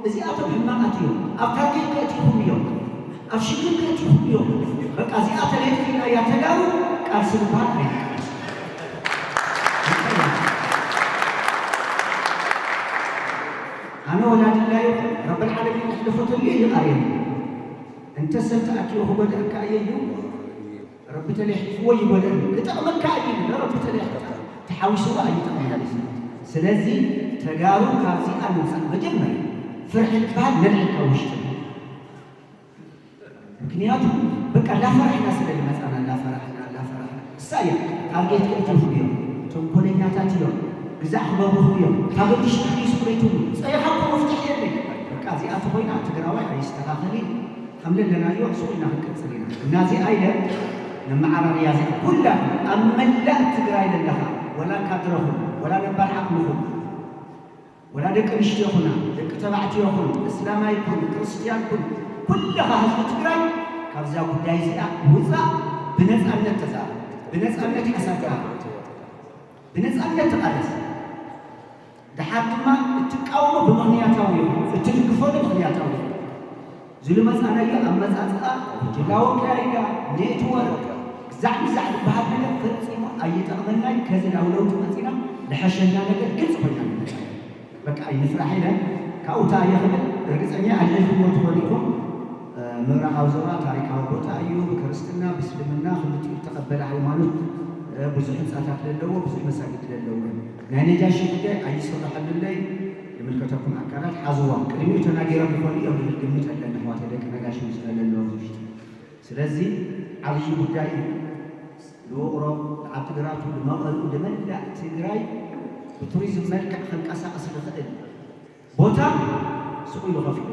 እዚኣቶም ሕማቓት እዮም። ኣብ ታርጌት ከእትይኩም እዮም። ኣብ ሽግር ከእትይኩም እዮም። በቃ እዚኣ ተለይትክኢላ እያ ተጋሩ፣ ቃልሲ ዝበሃል ኣይንቃለስ። ኣነ ወላዲ ላይኹም ረብል ዓለሚን ኣሕለፈተሉ እየ ይቓርየኒ። እንተ ሰብ ተኣኪቡ ክጎድኣካ እየ ኢሉ፣ ረቢ ተለይሕልፍዎ ይጎድኣኒ። ክጠቕመካ እዩ ኢሉ፣ ረቢ ተለይሕልፍካ ተሓዊስዎ ኣይጠቕመኒ። ስለዚ ተጋሩ ካብዚኣ ንምጻእ መጀመርያ ፍርሒ ዝበሃል ነልዕል ካብ ውሽጥና። ምክንያቱ በቃ እንዳፈራሕና ስለ ዝመጻና፣ እንዳፈራሕና፣ እንዳፈራሕና። እሳ እያ ታርጌት ከእትውኹም እዮም፣ ተንኮለኛታት እዮም፣ ግዛዕ ክገብሩኹም እዮም፣ ካብ ኣዲሽ ክሪስ ክሬቱ ጸይኻ እኮ መፍትሒ የለይ። በቃ እዚኣ ተኾይና ትግራዋይ ኣይስተኻኸልን። ከም ዘለናዮ ስቕ ኢልና ክንቅጽል ኢና። እና እዚኣ ኢለ መመዓራርያ እዚኣ ኩላትና ኣብ መላእ ትግራይ ዘለኻ፣ ወላ ካድረኹም፣ ወላ ነባር ዓቕምኹም፣ ወላ ደቂ ኣንስትዮ ኩና፣ ደቂ ተባዕትዮ ኩን፣ እስላማይ ኩን፣ ክርስትያን ኩን፣ ኩልኻ ህዝቢ ትግራይ ካብዛ ጉዳይ እዚኣ ውፃእ፣ ብነፃነት ተዛረብ፣ ብነፃነት ሓሳብካ፣ ብነፃነት ተቓለስ። ደሓር ድማ እትቃወሞ ብምኽንያታዊ ይኹን፣ እትድግፎ ብምኽንያታዊ ይኹን። ዝሉ መፃናዮ ኣመፃፅኣ፣ ጅላዊ ኣካያይዳ፣ ኔትወርክ፣ ግዛዕ ግዛዕ ዝበሃል ነገር ፈፂሙ ኣይጠቕመናይ። ከዚ ናብ ለውጢ መፂና፣ ዝሐሸና ነገር ግልፂ ኮይና ንመፃ። በቃ ኣይንፍራሕ ኢለ ካብኡ ተኣየ ክብል ርግፀኛ ኣልዒልኩሞ ትኾኑ ኢኹም። እ፣ ምብራቓዊ ዞባ ታሪካዊ ቦታ እዩ። ብክርስትና ብእስልምና ክልቲኡ ዝተቐበለ ሃይማኖት፣ እ፣ ብዙሕ ህንፃታት ዘለዎ፣ ብዙሕ መሳጊድ ዘለዎ እዩ። ናይ ነጃሺ ጉዳይ ኣይስረሐሉለይ። ዝምልከተኩም ኣካላት ሓዝዎም። ቅድሚኡ ተናጊሮም ይኾኑ እዮም ዝብል ግምት ኣለኒ፣ ኣሕዋተይ ደቂ ነጋሽ ምስ በለ ኣለዎ ውሽጢ። ስለዚ ዓብዪ ጉዳይ እዩ። ንውቕሮ፣ ንዓዲ ግራቱ፣ ንመቐሉ፣ ንመላእ ትግራይ ብቱሪዝም መልክዕ ከንቀሳቕስ ዝኽእል ቦታ ስቕ ኢሉ ከፊሉ።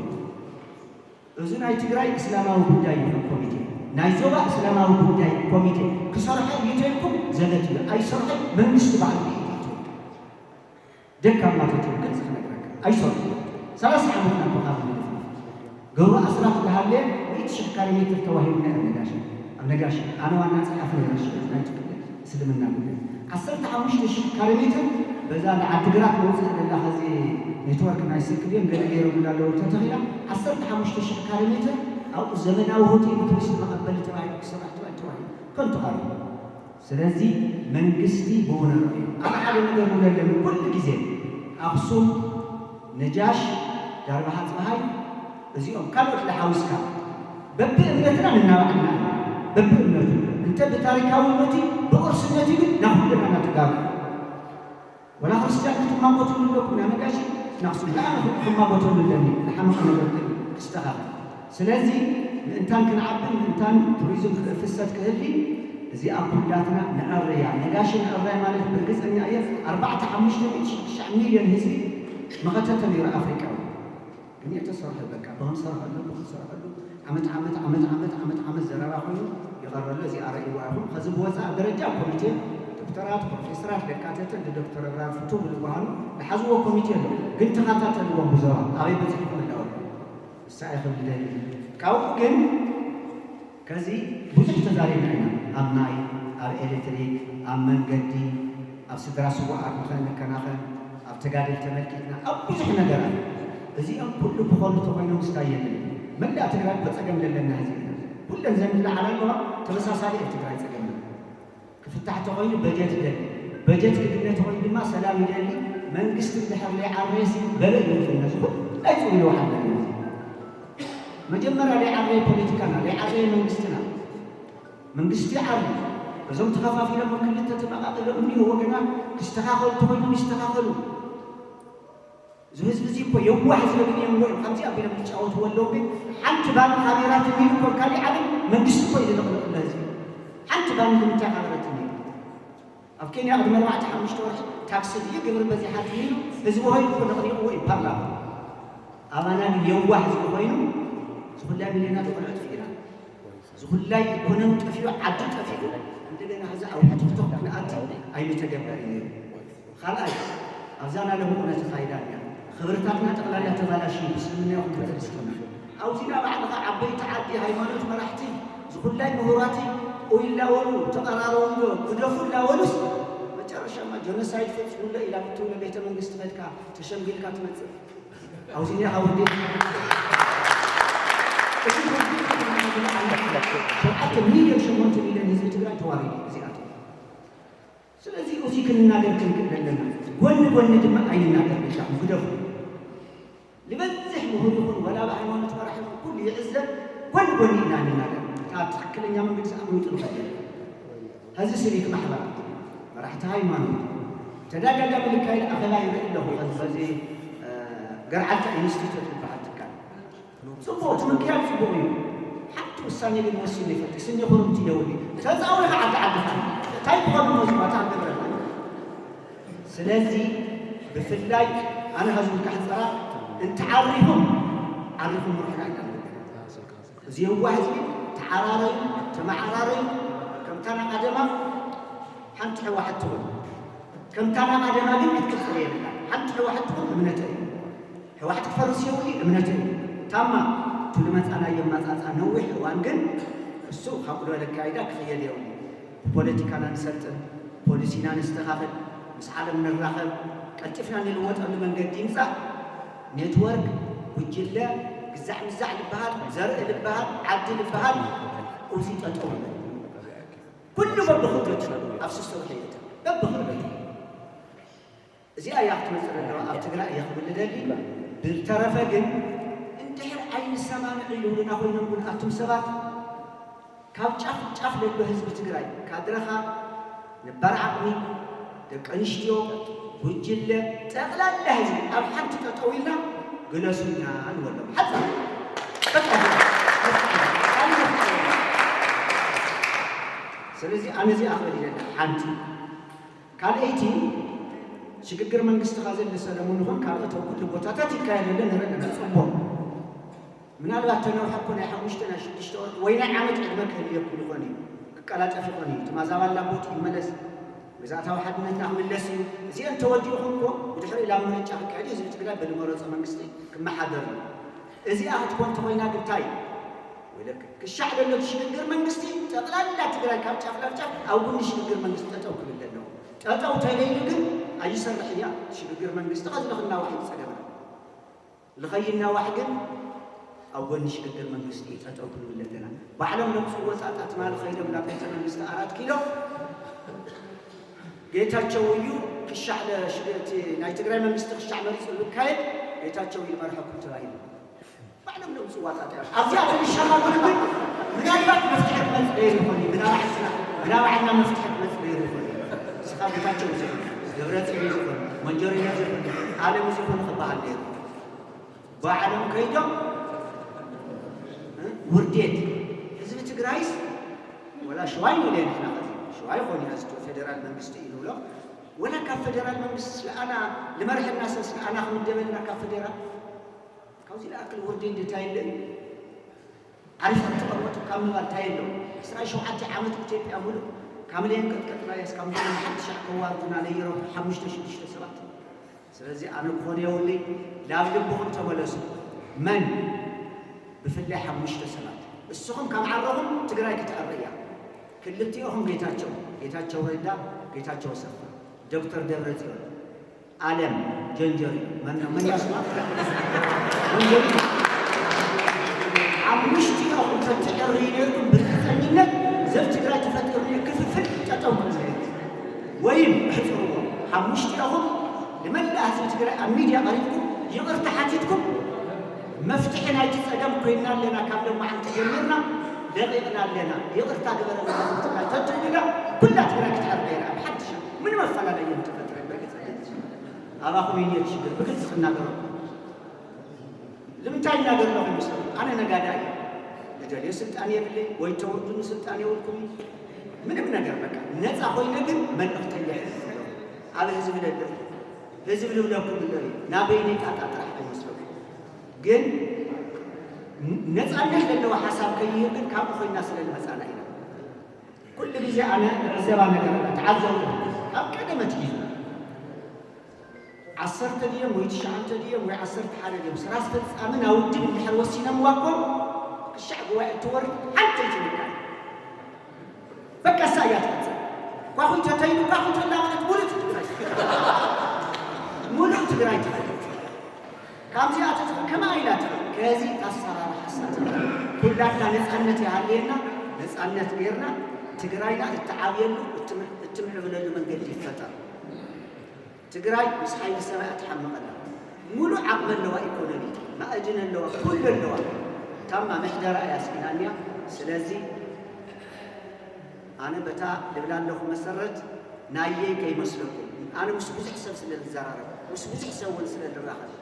እዚ ናይ ትግራይ እስላማዊ ጉዳይ ይኹን ኮሚቴ፣ ናይ ዞባ እስላማዊ ጉዳይ ኮሚቴ ክሰርሖ እዩ ተልኩም ዘበት እዩ። ኣይሰርሖ መንግስቲ ባዕሉ እዩ ተልኩም። ደካማታት እዮም፣ ግልፂ ክነግረካ። ኣይሰርሑ። ሰላሳ ዓመት ናብ በኻ ዝመለስ። ገብሩ ኣስራት ዝሃለ ሚእቲ ሺሕ ካሬ ሜትር ተዋሂቡና ኣብ ነጋሽ። ኣብ ነጋሽ። ኣነ ዋና ጸሓፊ ነጋሽ ናይቲ ክልል እስልምና ጉዳይ። ዓሰርተ ሓሙሽተ ሺሕ ካሬ ሜትር በዛ ንዓዲግራት መውፅእ ዘላ ኸዚ ኔትወርክ ናይ ስልኪ ድዮም ገለ ገይሮምላ ኣለዉ ተተኺላ ዓሰርተ ሓሙሽተ ሽሕ ካሬ ሜትር ኣብኡ ዘመናዊ ሆቴል ንቱሪስት መቐበሊ ተባሂሉ ክስራሕ ተባሂሉ ተባሂሉ ከንቱ ቃል እዩ። ስለዚ መንግስቲ ብኡ ንርኢ ኣብ ሓደ ነገር ንብለለን ኩሉ ግዜ ኣኽሱም ነጃሽ ዳርባሃ ፅባሃይ እዚኦም ካልኦት ለሓዊስካ በብእምነትና ንናባዕልና በብእምነቱ እንተ ብታሪካውነቱ ብቕርስነቱ ግን ናኹልና ናትጋሩ ወላ ክርስትያን ክትማጎትሉ ኣለኩም ያ ነጋሽ ናክሱ ብጣዕሚ ክማጎተሉ ኣለኒ ዝሓመቐ ነገር ክስተኻኸል ስለዚ ምእንታን ክንዓብን ምእንታን ቱሪዝም ፍሰት ክህሊ እዚኣ ኩላትና ንዕረያ ነጋሽ ንዕረያ ማለት ብርግፀኛ እየ ኣርባዕተ ሓሙሽተ ሚእቲ ሽዱሽተ ሚልዮን ህዝቢ መኸተተ ነይሩ ኣፍሪቃ ግን የተሰርሐ በቃ ብክንሰርሐሉ ብክንሰርሐሉ ዓመት ዓመት ዓመት ዓመት ዓመት ዓመት ዘረባ ኮይኑ ይቐረሎ እዚ ኣረእይዋ ይኹን ከዚ ብወፃእ ደረጃ ኮሚቴ ዶክተራት ፕሮፌሰራት ደካተተ እንደ ዶክተር እብራር ፍቱ ብዝበሃሉ ዝሓዝዎ ኮሚቴ ኣሎ ግን ተኸታተልዎም ብዞባ ኣበይ በፂሕኩም እንዳበሉ ንሳ ይኽብልለኒ ካብኡ ግን ከዚ ብዙሕ ተዛሪብና ኢና ኣብ ማይ ኣብ ኤሌክትሪክ ኣብ መንገዲ ኣብ ስድራ ስዋኣት ንኸንከናኸን ኣብ ተጋደል ተመልኪትና ኣብ ብዙሕ ነገራት እዚኦም ኩሉ ብኾኑ ተኾይኖም ስታይ የለን መላእ ትግራይ እኮ ፀገም ዘለና ህዝቢ ኢና ኩለን ዘን ዝለዓላ ኣለዋ ተመሳሳሊ እየ ትግራይ ፀገምና ክፍታሕ ተኾይኑ በጀት ይደሊ በጀት ክግነ ተኾይኑ ድማ ሰላም ይደሊ መንግስቲ እንድሕር ለይዓረየሲ በለ ይውፅነ ዝኹሉ ኣይፅሩ ይወሓለኒ መጀመርያ ለይዓረየ ፖለቲካና ለይዓረየ መንግስትና መንግስቲ ዓርዩ እዞም ተኸፋፊሎም ኣብ ክልተ ተመቓቒሎም እኒኦ ወገናት ክስተኻኸሉ ተኾይኖም ይስተኻኸሉ። እዚ ህዝቢ እዚ እኮ የዋህ ህዝቢ ግን የንጎ እዮም ከምዚ ኣቢሎም ዝጫወትዎ ኣለዉ ግን ሓንቲ ባኒ ካሜራ ትሚሉ እኮ ካሊእ ዓለም መንግስቲ እኮ እዩ ዝልቕልቕ ለህዝቢ ሓንቲ ባኒ ንምንታይ ካሜራ ትሚሉ ኣብ ኬንያ ቅድሚ ኣርባዕተ ሓሙሽተ ወርሒ ታክሲ ድዩ ግብሪ በዚሓ ትሚሉ ህዝቢ ኮይኑ እኮ ነቕኒቕዎ እዩ ፓርላማ ኣባና ግን የዋህ ህዝቢ ኮይኑ ዝኹላይ ሚልዮናት ቆልዑ ጥፊእና ዝኹላይ ኢኮኖሚ ጠፊኡ ዓዲ ጠፊኡ እንደገና ሕዚ ኣብ ሕትኽትኽ ክንኣቲ ኣይምተገበረ ነይሩ። ካልኣይ ኣብዛ ናይ ሎሚ ኩነት ፋይዳ እያ። ክብርታትና ጠቕላላ ተባላሽዩ ብስልምና ይኹን ብክርስትና። ኣብዚና ባዕልኻ ዓበይቲ ዓዲ ሃይማኖት መራሕቲ ዝኹላይ ምሁራቲ ኡይ ላወሉ ተቐራረቡ ዶ ግደፉ ላወሉስ መጨረሻማ ጀኖሳይድ ፈፂሙ ሎ ኢላ ክትብሎ ቤተ መንግስቲ ከድካ ተሸምጊልካ ትመፅእ። ኣውሲኒ ሓወዲ ሸውዓተ ሚልዮን ሸሞንተ ሚልዮን ህዝቢ ትግራይ ተዋሪዱ እዚኣቶም። ስለዚ እዚ ክንናገር ክንክእል ኣለና። ጎኒ ጎኒ ድማ ኣይንናገር ብልሻኹም ግደፉ። ዝበዝሕ ምሁር ይኹን ወላ ብሃይማኖት መራሕ ይኹን ኩሉ ይዕዘብ። ጎኒ ጎኒ ኢና ንናገር። እታ ትኽክለኛ መንገዲ ኣቕሚጡ ንኸይድ። ሀዚ ሲቪክ ማሕበራት፣ መራሕቲ ሃይማኖት፣ ተደጋጋሚ ልካይድ ኣኸላ ይርኢ ኣለኹ። ኸዚ ኸዚ ገርዓልታ ኢንስቲትዩት ዝበሃል ትካል ጽቡቕ እቲ ምክያድ ጽቡቕ እዩ። ሓንቲ ውሳኔ ግን ወሲኑ ይፈልጥ ስኒ ኩርምቲ የውሊ ተጻዊኻ ዓዲ ዓድኻ እንታይ ክኾኑ ሞ ዝባታ ገበረላ ስለዚ ብፍላይ ኣነ ኸዚ ውልካ ሕፀራ እንተዓሪኹም ዓሪኹም ምርሑና ኢና እዚ የዋህ ህዝቢ ተዓራረዩ ተመዓራረዩ ከምታ ናይ ቀደማ ሓንቲ ሕወሓት ትኹን ከምታ ናይ ቀደማ ግን ክትቅፅል የብላ ሓንቲ ሕወሓት ትኹን እምነተ እዩ ሕወሓት ክፈርስ የብሉ እምነተ እዩ ታማ እቲ ዝመፃናዮ ኣመፃፃ ነዊሕ እዋን ግን እሱ ካብ ቅድመ ለካይዳ ክኽየድ የብሉ ብፖለቲካና ንሰልጥን ፖሊሲና ነስተኻኽል ምስ ዓለም ንራኸብ ቀልጢፍና ንልወጠሉ መንገዲ ይምፃእ ኔትወርክ፣ ጉጅለ፣ ግዛዕ ምዛዕ ልበሃል፣ ዘርኢ ልበሃል፣ ዓዲ ልበሃል፣ እዚ ጠጠው ይበል። ኩሉ በብኽብረቱ ኣብ ስሶ ከይደ በብኽብረቱ እዚኣ እያ ክትመፅእ ዘለዋ ኣብ ትግራይ እየ ክብል ደሊ። ብዝተረፈ ግን እንድሕር ኣይንሰማምዕ ይብሉና ኮይኖም ግን ኣቱም ሰባት ካብ ጫፍ ጫፍ ለሎ ህዝቢ ትግራይ ካድረኻ፣ ነባር ዓቕሚ፣ ደቂ ኣንስትዮ፣ ጉጅለ፣ ጠቕላላ ህዝቢ ኣብ ሓንቲ ጠጠው ኢልና ግለሱልና ንበሎም። ሓፃር በቃ ስለዚ ኣነ እዚኣ ክብል ይደሊ ሓንቲ ካልኣይቲ ሽግግር መንግስቲ ኸዚ እነ ሰለሙን ይኹን ካልኦት ኣብ ኩሉ ቦታታት ይካየድ ኣሎ ንርኢ ኣለና። ፅቡቕ። ምናልባት ተነውሐ እኮ ናይ ሓሙሽተ ናይ ሽዱሽተ ወርሒ ወይ ናይ ዓመት ዕድመ ክህልየኩም ይኾን እዩ። ክቀላጠፍ ይኾን እዩ። እቲ ማዛባላ ቦት ይመለስ። ግዝኣታዊ ሓድነትና ክምለስ እዩ። እዚአን ተወዲእኹም እኮ ብድሕሪኡ ላብ ምርጫ ክካየድ እዩ። ህዝቢ ትግራይ በዝመረፆ መንግስቲ ክመሓደር እዩ። እዚኣ ክትኮን ተኾይና ግን እንታይ እዩ? ወይለከ ክሻዕ ዘሎ እቲ ሽግግር መንግስቲ ጠቕላላ ትግራይ ካብ ጫፍ ናብ ጫፍ ኣብ ጎኒ ሽግግር መንግስቲ ጠጠው ክብል ኣለዎ። ጠጠው ተለይሉ ግን ኣይሰርሕ እያ ሽግግር መንግስቲ። ከዚ ንክናዋሕ እዩ ጸገምና። ንኸይናዋሕ ግን ኣብ ጎኒ ሽግግር መንግስቲ እዩ ጠጠው ክንብል ኣለና። ባዕሎም ነምፅዎ ጣጣ ትማሊ ከይዶም ናብ ቤተ መንግስቲ ኣራት ኪሎ ጌታቸው እዩ ክሻዕ ለ-፣ ሽግ-፣ እቲ ናይ ትግራይ መንግስቲ ክሻዕ መሪፁ ዝካየድ ጌታቸው እዩ ዝመርሐኩም ተባሂሉ። ባዕሎም ነምፅዎ ጣጣ እዮም። ኣብዚኣ ተንሸማምሉ ግን ምናልባት መፍትሒ ክመፅእ ይኽእል እዩ። ምናባዕልና፣ ምናባዕልና መፍትሒ ክመፅእ ይኽእል እዩ። ንስኻ ጌታቸው ዘይኮንካ፣ ደብረፅዮን ዘይኮንካ፣ መንጀሪኖ ዘይኮንካ፣ ኣለም ዘይኮኑ ክበሃል ነይሩ። ባዕሎም ከይዶም፣ እ፣ ውርዴት ህዝቢ ትግራይስ ወላ ሽዋ ይንብሎ ንሕና፣ ከዚ ሽዋ ይኾን ኢና ዝቶ ፌደራል መንግስቲ እዩ ንብሎ። ወላ ካብ ፌደራል መንግስቲ ስለኣና ልመርሐና ሰብ ስለኣና ክምደበልና ካብ ፌደራል ካብዚ ለኣክል ውርዴት እንታይ ኣሎ እዩ? ዓሪፍኩም ተቐመጡ ካብ ምባል እንታይ ኣሎ? ዕስራን ሸውዓተ ዓመት ኢትዮጵያ ሙሉእ ካብ ለየንቀጥቀጥና እያስ ካብ ምድሪ ሓንቲ ሻዕ ከዋርዱና ለይረብሑ ሓሙሽተ ሽዱሽተ ሰባት። ስለዚ ኣነ ክኾን የብለይ፣ ናብ ልብኹም ተመለሱ። መን? ብፍላይ ሓሙሽተ ሰባት። እስኹም ካብ ዓረኹም ትግራይ ክትዕረ እያ። ክልቲኦኹም ጌታቸው፣ ጌታቸው ረዳ፣ ጌታቸው ኣሰፋ፣ ዶክተር ደብረጽዮን፣ ኣለም ጀንጀሪ፣ መን ነው? መን ያስማት? ጀንጀሪ። ሓሙሽቲኦኹም ተትዕርዩ ነይርኩም ብርግጸኝነት ዘብ ትግራይ ተፈጢሩ ነይሩ ክፍፍል ጠጠው ክብል ነይሩ። ወይም እሕጽርዎ፣ ሓሙሽቲኦኹም ንመላእ ህዝቢ ትግራይ ኣብ ሚድያ ቀሪብኩም ይቕርታ ሓቲትኩም መፍትሒ ናይቲ ጸገም ኮይና ኣለና፣ ካብ ሎማዓንቲ ጀሚርና ለቒቕና ኣለና፣ ይቕርታ ግበረልና ህዝቢ ትግራይ ተትብሉና ኩላ ትግራይ ክትዕር ነይራ ብሓድሽ። ምንም ኣፈላለየ ምተፈጥረ ብርግጸኝነት። ኣባኹም እዩ ነቲ ሽግር ብግልጺ ክናገረኩም። ንምንታይ እናገር ኣለኹ ይመስለኩም? ኣነ ነጋዳይ እየ። እደልዮ ስልጣን የብለይ ወይ ተወዱኒ ስልጣን የብልኩም። ምንም ነገር በቃ ነፃ ኮይነ ግን መልእኽተይ የሕልፍ ኣለኹ። ኣብ ህዝቢ ለለ እዩ። ህዝቢ ልብለኩም ኣሎ እዩ። ናበይነይ ጣጣ ጥራሕ ኣይመስለኩም። ግን ነፃነት ለለዋ ሓሳብ ከይህብ ግን ካብኡ ኮይና ስለ ዝመፃና ኢና። ኩሉ ግዜ ኣነ ዝዕዘባ ነገር ኣላ፣ ተዓዘቡ። ካብ ቀደመት ሒዙ ዓሰርተ ድዮም ወይ ትሽዓተ ድዮም ወይ ዓሰርተ ሓደ ድዮም ስራ ኣስፈፃሚ ናብ ውድብ እንድሕር ወሲኖምዋ እኮ ክሻዕ ጉባኤ እትወርድ ሓንቲ ኣይትነካን። በቃ እሳ እያ ትመፅእ። ኳኹ ተተይሉ ኳኹ ተላመነት ሙሉእ ትግራይ። ሙሉእ ትግራይ ትፈልጥ። ካብዚኣ ተትኽእል ከመይ ኢላ ትኽእል? ከዚ ኣሰራርሓ ሳት ኩላትና ነፃነት ይሃልየና፣ ነፃነት ጌርና ትግራይና እትዓብየሉ፣ እትም-፣ እትምዕብለሉ መንገዲ ይፈጠር። ትግራይ ምስ ሓይሊ ሰማይ ትሓምቕ ኣላ። ሙሉእ ዓቕሚ ኣለዋ፣ ኢኮኖሚ፣ ማእድን ኣለዋ፣ ኩሉ ኣለዋ። ታማ ምሕደራ እያ ስኢናንያ። ስለዚ ኣነ በታ ልብላ ኣለኹ መሰረት ናየይ ከይመስለኩም። ኣነ ምስ ብዙሕ ሰብ ስለ ዝዘራረብ፣ ምስ ብዙሕ ሰብ እውን ስለ ዝራኸብ፣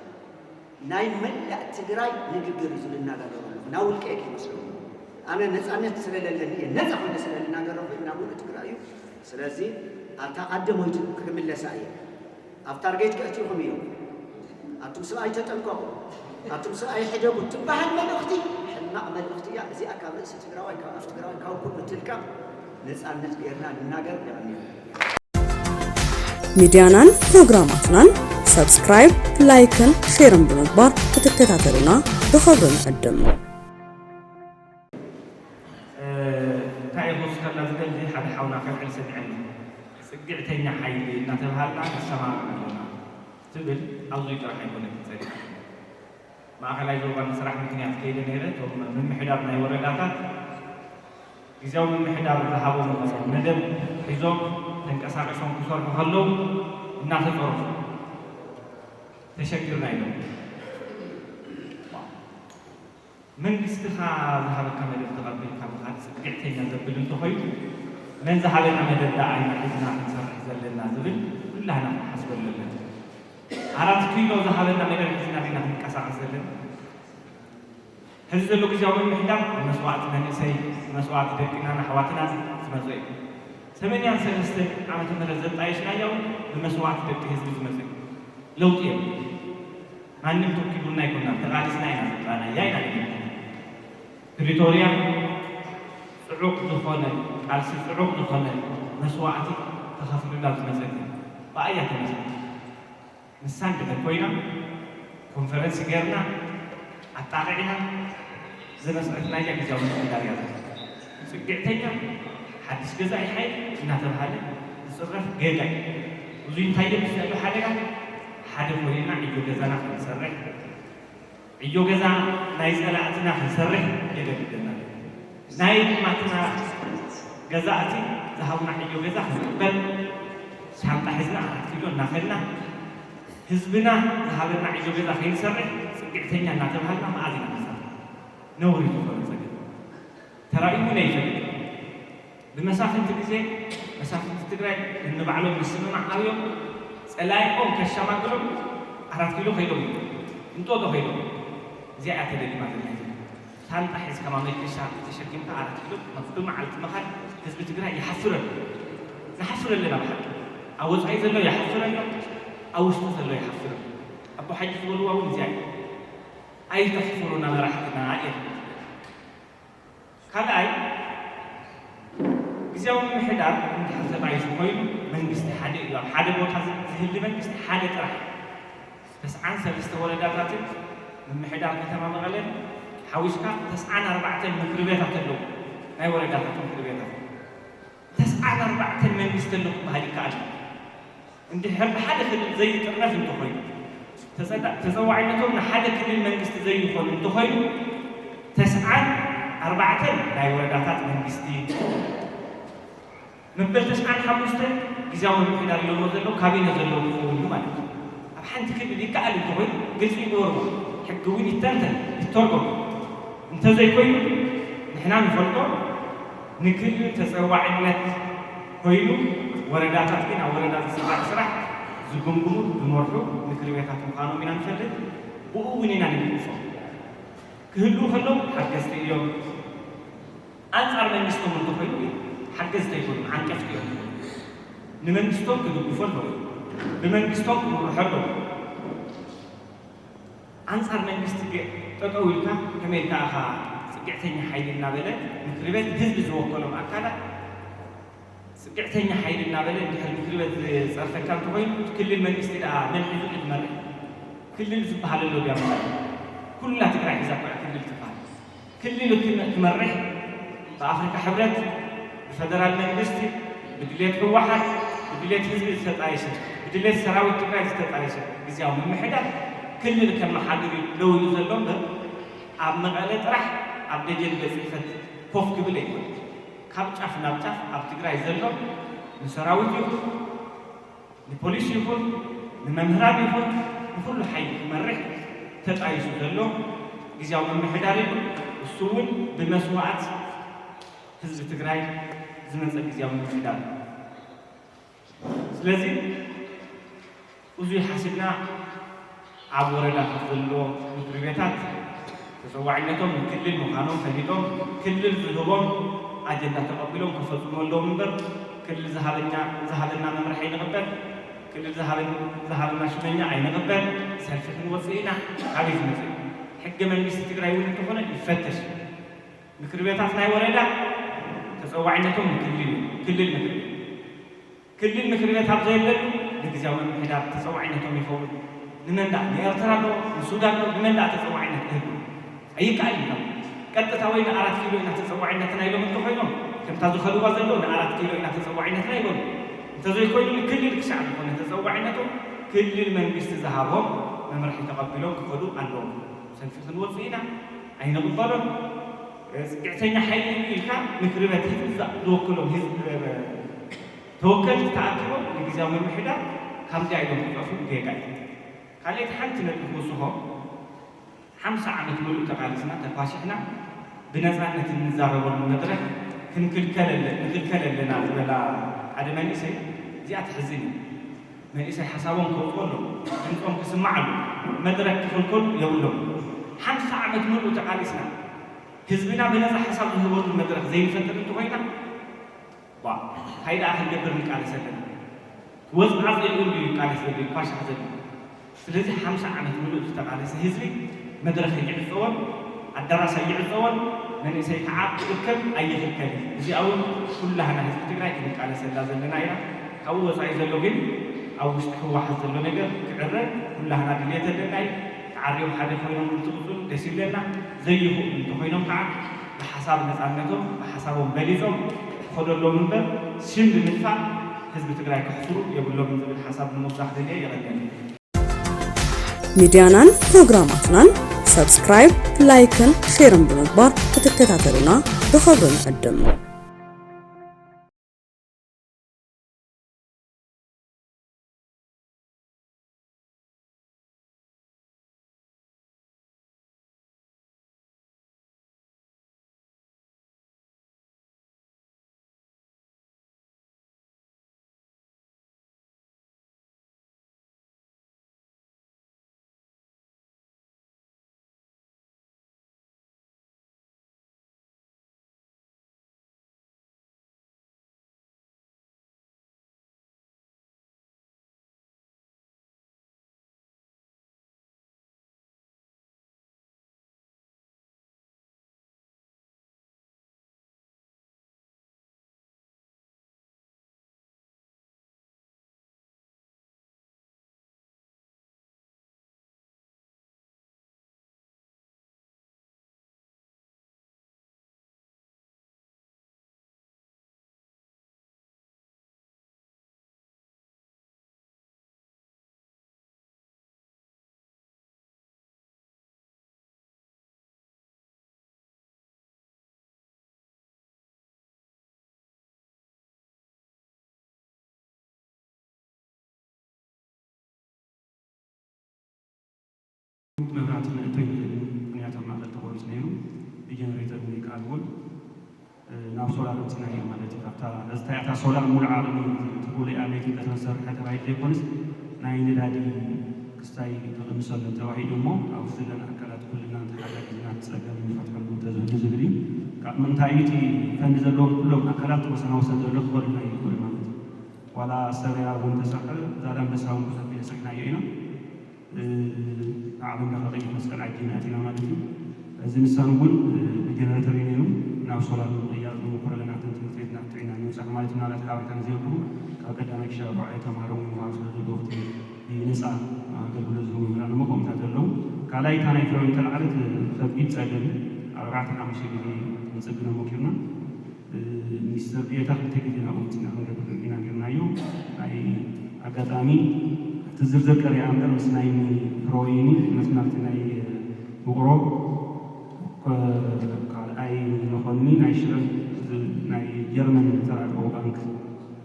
ናይ መላእ ትግራይ ንግግር እዩ ዝንነጋገሩ ኣለኹ። ናይ ውልቀይ ከይመስለኩም። ኣነ ነፃነት ስለለለኒ እየ፣ ነፃ ኮይነ ስለ ዝናገር ኣለኹ፣ ናብ ሙሉእ ትግራይ እዩ። ስለዚ ኣብታ ቀደሞይቱ ክምለሳ እየ። ኣብ ታርጌት ከእትዩኹም እዮም። ኣቱም ሰብኣይ ተጠንቀቑ፣ ኣቱም ሰብኣይ ሕደጉ ትበሃል መልእኽቲ ሕማቕ መልእኽቲ እያ። እዚኣ ካብ ርእሲ ትግራዋይ፣ ካብ ኣፍ ትግራዋይ፣ ካብ ኩሉ ትልቀቕ። ነፃነት ጌርና ንናገር። የቐንየልና። ሚድያናን ፕሮግራማትናን ሰብስክራይብ፣ ላይክን ሼርን ብምግባር ክትከታተሉና ብኽብሪ ንዕድም። እንታይ ክወስኸልና ዝደሊ ሓደ ሓውና ከልዕል ሰሚዐኒ። ጽግዕተኛ ሓይሊ እናተብሃልና ንሰማማዕ ኣለና ትብል ኣዝዩ ጥራሕ ኣይኮነትን ጸኒሓ። ማእኸላይ ዞባ ንስራሕ ምክንያት ከይደ ነይረ። እቶም ምምሕዳር ናይ ወረዳታት ግዝያዊ ምምሕዳር ዝሃቦም መደብ ሒዞም ተንቀሳቒሶም ክሰርሑ ከለዉ እናተፀረፉ ተሸጊርና ኢሎም። መንግስቲ ዝሃበካ መደብ ተቐቢልካ ምኻድ ጽግዕተኛ ዘብል እንተኾይኑ፣ መን ዝሃበና መደብ ደኣ ኢና ሒዝና ክንሰርሕ ዘለና ዝብል ኩላህና ክንሓስበሉ ኣለና። ኣራት ኪሎ ዝሃበና መደብ ሒዝና ዲና ክንቀሳቐስ ዘለና? ሕዚ ዘሎ ግዝያዊ ምምሕዳር ብመስዋእቲ መንእሰይ፣ ብመስዋእቲ ደቅናን ኣሕዋትናን ዝመጸ እዩ። ሰማንያን ሰለስተን ዓመተ ምህረት ዘጣየሽናዮ እውን ብመስዋእቲ ደቂ ህዝቢ ዝመጸ እዩ። ለውጢ የለን። ማንም ተኪቡልና ኣይኮናን፣ ተቓሊስና ኢና ዘምጻእናያ ኢና ንብል። ፕሪቶርያ ጽዑቕ ዝኾነ ቃልሲ፣ ጽዑቕ ዝኾነ መስዋእቲ ተኸፊሉላ ዝመጸት እያ። ብኣያ ተመስሪታ። ንሳ እንድሕር ኮይና፣ ኮንፈረንስ ጌርና፣ ኣጣቒዕና ዘመስረትናያ ግዝያዊ ምምሕዳር እያ። ጽግዕተኛ ሓድሽ ገዛኢ ሓይሊ እናተብሃለ ዝጽረፍ ጌጋ እዩ። እዚ እንታይ የምፅእ ዘሎ ሓደጋ? ሓደ ኮይንና ዕዮ ገዛና ክንሰርሕ፣ ዕዮ ገዛ ናይ ፀላእትና ክንሰርሕ የገድደና። ናይ ናትና ገዛእቲ ዝሃቡና ዕዮ ገዛ ክንቅበል፣ ሻንጣ ሒዝና ኣራት ኪሎ እናኸድና፣ ህዝብና ዝሃበና ዕዮ ገዛ ከይንሰርሕ ፅግዕተኛ እናተባሃልና መኣዝ ኢና ንሰርሕ? ነውሪ ዝኾነ ፀገም ተራእዩ እውን ኣይፈልጥን። ብመሳፍንቲ ግዜ መሳፍንቲ ትግራይ ንባዕሎም ምስምማዕ ኣብዮም ፀላኢኦም ከሸማግሎም ኣራት ኪሎ ከይዶም እዮም፣ እንጦጦ ከይዶም እዮም። እዚኣ እያ ተደጊማ ዘላ። ሳንጣ ሒዝካ ማመይ ክሻ ተሸኪምካ ኣራት ኪሎ ብመዓልቲ ምኻድ ህዝቢ ትግራይ ይሓፍር ኣሎ። ንሓፍር ኣለና ብሓቂ። ኣብ ወፃኢ ዘሎ ይሓፍር ኣሎ፣ ኣብ ውሽጢ ዘሎ ይሓፍር ኣሎ። ኣቦ ሓጂ ዝበልዋ እውን እዚኣ እዩ። ኣይተሕፍሩና መራሕትና እዮም። ካልኣይ፣ ግዝያዊ ምምሕዳር እንድሕር ተጣይሱ ኮይኑ መንግስቲ ሓደ እዩ። ኣብ ሓደ ቦታ ዝህሊ መንግስቲ ሓደ ጥራሕ እዩ። ተስዓን ሰለስተ ወረዳታትን ምምሕዳር ከተማ መቐለን ሓዊስካ ተስዓን ኣርባዕተን ምክሪ ቤታት ኣለዉ። ናይ ወረዳታት ምክሪ ቤታት ተስዓን ኣርባዕተን መንግስቲ ኣለኹ ክበሃል ይከኣል። እንድሕር ብሓደ ክልል ዘይጥርነፍ እንተኾይኑ፣ ተጸዳ-፣ ተጸዋዕነቶም ንሓደ ክልል መንግስቲ ዘይኾኑ እንተኾይኑ፣ ተስዓን ኣርባዕተን ናይ ወረዳታት መንግስቲ፣ መበል ተስዓን ሓሙሽተን ግዝያዊ ምምሕዳር ኢሎሞ ዘለዉ ካቢነ ዘለዉ ክኸውን እዩ ማለት እዩ። ኣብ ሓንቲ ክልል ይከኣል እንተኾይኑ ግልፂ ይግበርዎ፣ ሕጊ እውን ይተንተን ይተርጎም። እንተዘይኮይኑ ንሕና ንፈልጦ ንክልል ተፀዋዕነት ኮይኑ ወረዳታት ግን ኣብ ወረዳ ዝስራሕ ስራሕ ዝግምግሙ ዝመርሑ ምክር ቤታት ምዃኖም ኢና ንፈልጥ። ብኡ እውን ኢና ንድግፎም። ክህልዉ ከለዉ ሓገዝቲ እዮም። ኣንፃር መንግስቶም እንተኾይኑ ሓገዝቲ ኣይኮኑን፣ ዓንቀፍቲ እዮም። ንመንግስቶም ክድግፉ ኣለዎም። ብመንግስቶም ክምርሑ ኣለዎም። ኣንፃር መንግስቲ ገ-፣ ጠጠው ኢልካ ከመይ ኢልካ ኢኻ ፅግዕተኛ ሓይሊ እናበለ ምክሪ ቤት ህዝቢ ዝወከሎም ኣካላት ፅግዕተኛ ሓይሊ እናበለ እንድሕር ምክሪ ቤት ዝፀርፈካ እንተኾይኑ እቲ ክልል መንግስቲ ደኣ መን ሒዙ እዩ ዝመርሕ? ክልል ዝበሃል ኣሎ ድያ ማለት? ኩላ ትግራይ ሒዛ እኮ እያ ክልል ትበሃል። ክልል ክመ-፣ ክመርሕ ብኣፍሪካ ሕብረት፣ ብፈደራል መንግስቲ፣ ብድሌት ህወሓት፣ ብድሌት ህዝቢ ዝተጣየሸ፣ ብድሌት ሰራዊት ትግራይ ዝተጣየሸ ግዝያዊ ምምሕዳር ክልል ከመሓድር እዩ ደው ኢሉ ዘሎ እምበር ኣብ መቐለ ጥራሕ ኣብ ደጀን ቤት ፅሕፈት ኮፍ ክብል ኣይኮነን። ካብ ጫፍ ናብ ጫፍ ኣብ ትግራይ ዘሎ ንሰራዊት ይኹን ንፖሊስ ይኹን ንመምህራን ይኹን ንኹሉ ሓይሊ ክመርሕ ተጣይሱ ዘሎ ግዝያዊ ምምሕዳር እዩ። እሱ እውን ብመስዋእት ህዝቢ ትግራይ ዝመፀ ግዝያዊ ምምሕዳር እዩ። ስለዚ ብዙይ ሓሲብና ኣብ ወረዳታት ዘሎ ምክሪ ቤታት ተፀዋዕነቶም ንክልል ምዃኖም ፈሊጦም ክልል ዝህቦም ኣጀንዳ ተቐቢሎም ከፈፅሙ ኣለዎም እምበር ክልል ዝሃበኛ-፣ ዝሃበና መምርሒ ኣይንቕበል፣ ክልል ዝሃበን-፣ ዝሃበና ሽመኛ ኣይንቕበል፣ ሰልፊ ክንወፅእ ኢና። ካበይ ዝመፅእ? ሕገ መንግስቲ ትግራይ እውን እንተኾነ ይፈተሽ። ምክር ቤታት ናይ ወረዳ ተፀዋዕነቶም ንክልል እዩ። ክልል ምክር ቤት ክልል ምክር ቤት ኣብ ዘየለሉ ንግዝያዊ ምምሕዳር ተፀዋዕነቶም ይኸውን። ንመን ደኣ? ንኤርትራ ዶ ንሱዳን ዶ ንመን ደኣ ተፀዋዕነት ክህቡ? ኣይከኣልን እዩ። ቀጥታ ወይ ንኣራት ኪሎ ኢና ተፀዋዕነትና ኢሎም እንተኾይኖም ከምታ ዝኸድዋ ዘለዉ ንኣራት ኪሎ ኢና ተፀዋዕነትና ይበሉ። እንተዘይኮይኑ ንክልል ክሻዕ ዝኾነ ተፀዋዕነቶም ክልል መንግስቲ ዝሃቦም መምርሒ ተቐቢሎም ክኸዱ ኣለዎም። ሰልፊ ክንወፅእ ኢና ኣይንቕበሎን። ፅግዕተኛ ሓይሊ እዩ ኢልካ ምክሪ ቤት ህዝቢ ዝወክሎም ህዝቢ ተወከልቲ ተኣኪቦም ንግዝያዊ ምምሕዳር ካብ ዚኣ ኢሎም ክጠፍኡ ጌጋ እዩ። ካልኣይቲ ሓንቲ ነጥቢ ክውስኾ፣ ሓምሳ ዓመት ሙሉእ ተቓሊስና ተኳሲሕና ብነፃነት እንዛረበሉ መድረኽ ክንክልከል ኣለ-፣ ንክልከል ኣለና ዝበላ ሓደ መንእሰይ እዚኣ ትሕዝን እዩ። መንእሰይ ሓሳቦም ከውፅኡ ኣለዎም፣ ድምፆም ክስማዕ ኣለዎ። መድረኽ ክኽልከሉ የብሎም። ሓምሳ ዓመት ሙሉእ ተቓሊስና ህዝብና ብነፃ ሓሳብ ዝህበሉ መድረኽ ዘይንፈጥር እንተኾይና ዋ፣ እንታይ ደኣ ክንገብር ንቃለስ ኣለና? ወፅዓ ዘይብሉ እዩ ይቃለስ ዘሎ፣ ይኳሻሕ ዘሎ። ስለዚ ሓምሳ ዓመት ሙሉእ ዝተቓለሰ ህዝቢ መድረኽ ኣይዕፀዎን፣ ኣዳራሽ ኣይዕፀዎን፣ መንእሰይ ከዓ ክእከብ ኣይኽልከልን። እዚኣ እውን ኩላህና ህዝቢ ትግራይ ክንቃለሰላ ዘለና ኢና። ካብኡ ወፃኢ ዘሎ ግን ኣብ ውሽጢ ህወሓት ዘሎ ነገር ክዕረ ኩላህና ድልየት ኣለና እዩ። ተዓርዮም ሓደ ኮይኖም እንትቕፅሉ ደስ ይብለና። ዘይኽእሉ እንተኾይኖም ከዓ ብሓሳብ ነፃነቶም ብሓሳቦም በሊፆም ክኸደሎም እምበር ሽም ብምጥፋእ ህዝቢ ትግራይ ክሕፍሩ የብሎምን ዝብል ሓሳብ ንምውሳኽ ደልየ። የቐንየለይ። ሚድያናን ፕሮግራማትናን ሰብስክራይብ፣ ላይክን ሼርን ብምግባር ክትከታተሉና ብኽብሪ ንዕድም። መብራህቲ ክነእቶ ኣይንኽእልን፣ ምኽንያቱ ኣብ ማእከል ተቖሪጹ ነይሩ። ብጀነሬተር እውን ይከኣል እውን፣ እ፣ ናብ ሶላር ኣምጺእናዮ ማለት እዩ። ካብታ፣ እታ ሶላር ሙሉእ ዓለም እዩ፣ እቲ ኩሉ ኣብ ለይቲ እንተተሰርሐ ተባሂሉ ዘይኮነስ፣ ናይ ነዳዲ ክስታይ ክቕንሰሎም ተባሂሉ እሞ፣ ኣብዚ ዘለና ኣካላት ኩልና እንተሓጋጊዝና እቲ ጸገም ንፈትሐሉ እንተዝህሉ ዝብል እዩ። ካብ ምንታይ እዩ እቲ ፈንዲ ዘለዎም ኩሎም ኣካላት ወሰና ወሰን ዘሎ ክኸዱልና ይኽእሉ ማለት እዩ። ዋላ ሰበያ እውን ተሰርሐ፣ ዛላምበሳ እውን ብኸፊል ኣስሪሕናዮ ኢና። እ፣ ዓለም ለኸ ቀይሕ መስቀል ዓዲና ኣቲና ማለት እዩ። እዚ ንሳን እውን፣ እ፣ ብጀነሬተር እዩ ነይሩ። ናብ ሶላር ንምቕያር ንሞክር ኣለና። እተን ትምህርቲ ቤት ናብ ጥዕና ንምብጻሕ ማለት እዩ። ምናልባት ሓበሬታ ንዘይብሉ ካብ ቀዳማይ ክሻብ ራብዓይ ተምሃሮ እውን ምዃኑ ስለ ዘለዎ፣ እቲ ብነጻ ኣገልግሎት ዝህቡ መምህራን እሞ ከምኡታት ኣለዉ። ካልኣይ፣ እታ ናይ ፍሬው እንተለዓለት፣ እ፣ ከቢድ ጸገም ኣርባዕተ ሓሙሽተ ግዜ ክንጽግኖ ሞኪርና። እ፣ ሚኒስትር ዴኤታ ክልተ ግዜ ናብኡ መጺና ክንገብር ኢና ጌርናዮ። ናይ ኣጋጣሚ እቲ ዝርዝር ቀሪኣ እምበር ምስ ናይ ፍሮይኒ፣ ምስ ናብቲ ናይ ውቕሮ፣ ከ-፣ ካልኣይ መኮኒ ናይ ሽረን ናይ ጀርመን ዝተራድኦ ባንክ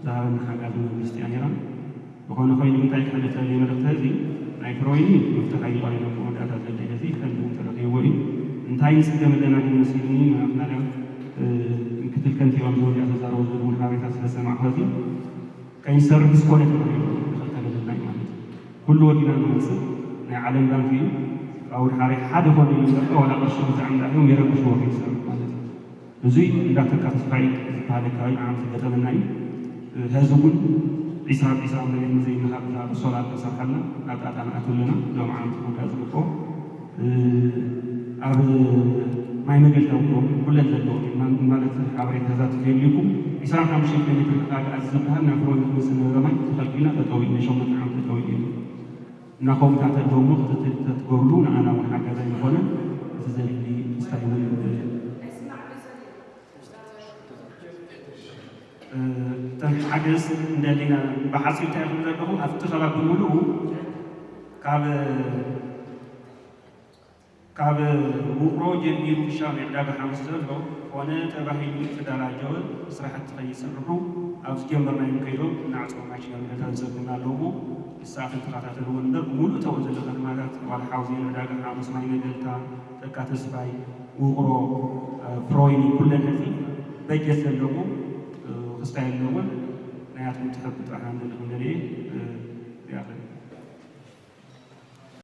ዝሃበና ሓጋዝ መንግስቲ እያ ነይራ። ዝኾነ ኮይኑ እንታይ ክሕልፍ ተደልየ መልእኽቲ ህዝቢ፣ ናይ ፍሮይኒ ምፍታሕ ኣይባል ኢሎም መወዳእታ ዘድልይ ህዝቢ ፈንድ እውን ተረኺብዎ እዩ። እንታይ ንጽገም ኣለና ግን መሲሉኒ፣ ምኽንያቱ፣ እ፣ ምክትል ከንቲባ ምስ ወዲኣ ተዛረቡ ዝብል እውን ሓበሬታ ስለ ዝሰማዕኩ ህዝቢ ከይንሰርሕ እስኮነ ተባሂሉ ክኽልከለልና እዩ ማለት እዩ። ኩሉ ወዲና ንመጽእ ናይ ዓለም ባንክ እዩ። ኣብኡ ድሓር ሓደ ኮነ እዩ ዘሎ፣ ዋላ ቅርሺ ግዛዕ እንዳልዩ የረብሽዎ ከይንሰርሕ ማለት እዩ። እዙይ እንዳ ተካ ተስፋይ ዝበሃል ኣካባቢ ንዓመት ዝገጠመና እዩ። ሕዚ እውን ዒስራ ብ ዒስራ መሬት ንዘይምሃብ እዛ ብሶላር ተሰርሐልና ኣብ ጣጣ ንኣትው ኣለና። ሎም ዓመት ክውዳእ ዝግብኦ፣ እ፣ ኣብ ማይ መገልታ እውን ኩለን ዘለዎ ማለት ሓበሬታታት ክህልዩኩም ዒስራን ሓሙሽተን ኪሎ ሜትር ኣግኣዝ ዝበሃል ናብ ፍሮን ምስ ዝነበረ ማይ ተኸልኪልና ጠጠው ኢሉ፣ ንሸሞንተ ዓመት ጠጠው ኢሉ እዩ። እና ከምኡታት ኣለዉ እሞ ክትትል ተትገብሩ ንዓና እውን ሓጋዛይ ዝኾነ እቲ ዘድሊ ክስታይ እውን እተን ሓገዝ እንደሊና ብሓፂር እንታይ ይኹን ዘለኹም ኣብቲ ከባቢ ብምሉኡ ካብ ካብ ውቕሮ ጀሚሩ ክሻብ ናይ ዕዳጋ ሓሙስ ዘሎ ኮነ ተባሂሉ ዝተደራጀወ ስራሕቲ ከይስርሑ ኣብ ዝጀመርናዮም ከይዶም እናዕፀዉ ማሽነሪታት ይፀግሙና ኣለዉ እሞ ንስኻትኩም ተኸታተልዎ እምበር ብምሉእ ተብኡ ዘሎ ከተማታት ዋላ ሓውዜን ዕዳጋ ሓሙስ ማይ መገልታ ተካ ተስፋይ ውቕሮ ፍሮይኒ ኩለን ሕዚ በጀት ዘለዎ ክስታይ ኣለዎን ናያትኩም ትሕብጡ ኣሕና ንደሊ ክንደልየ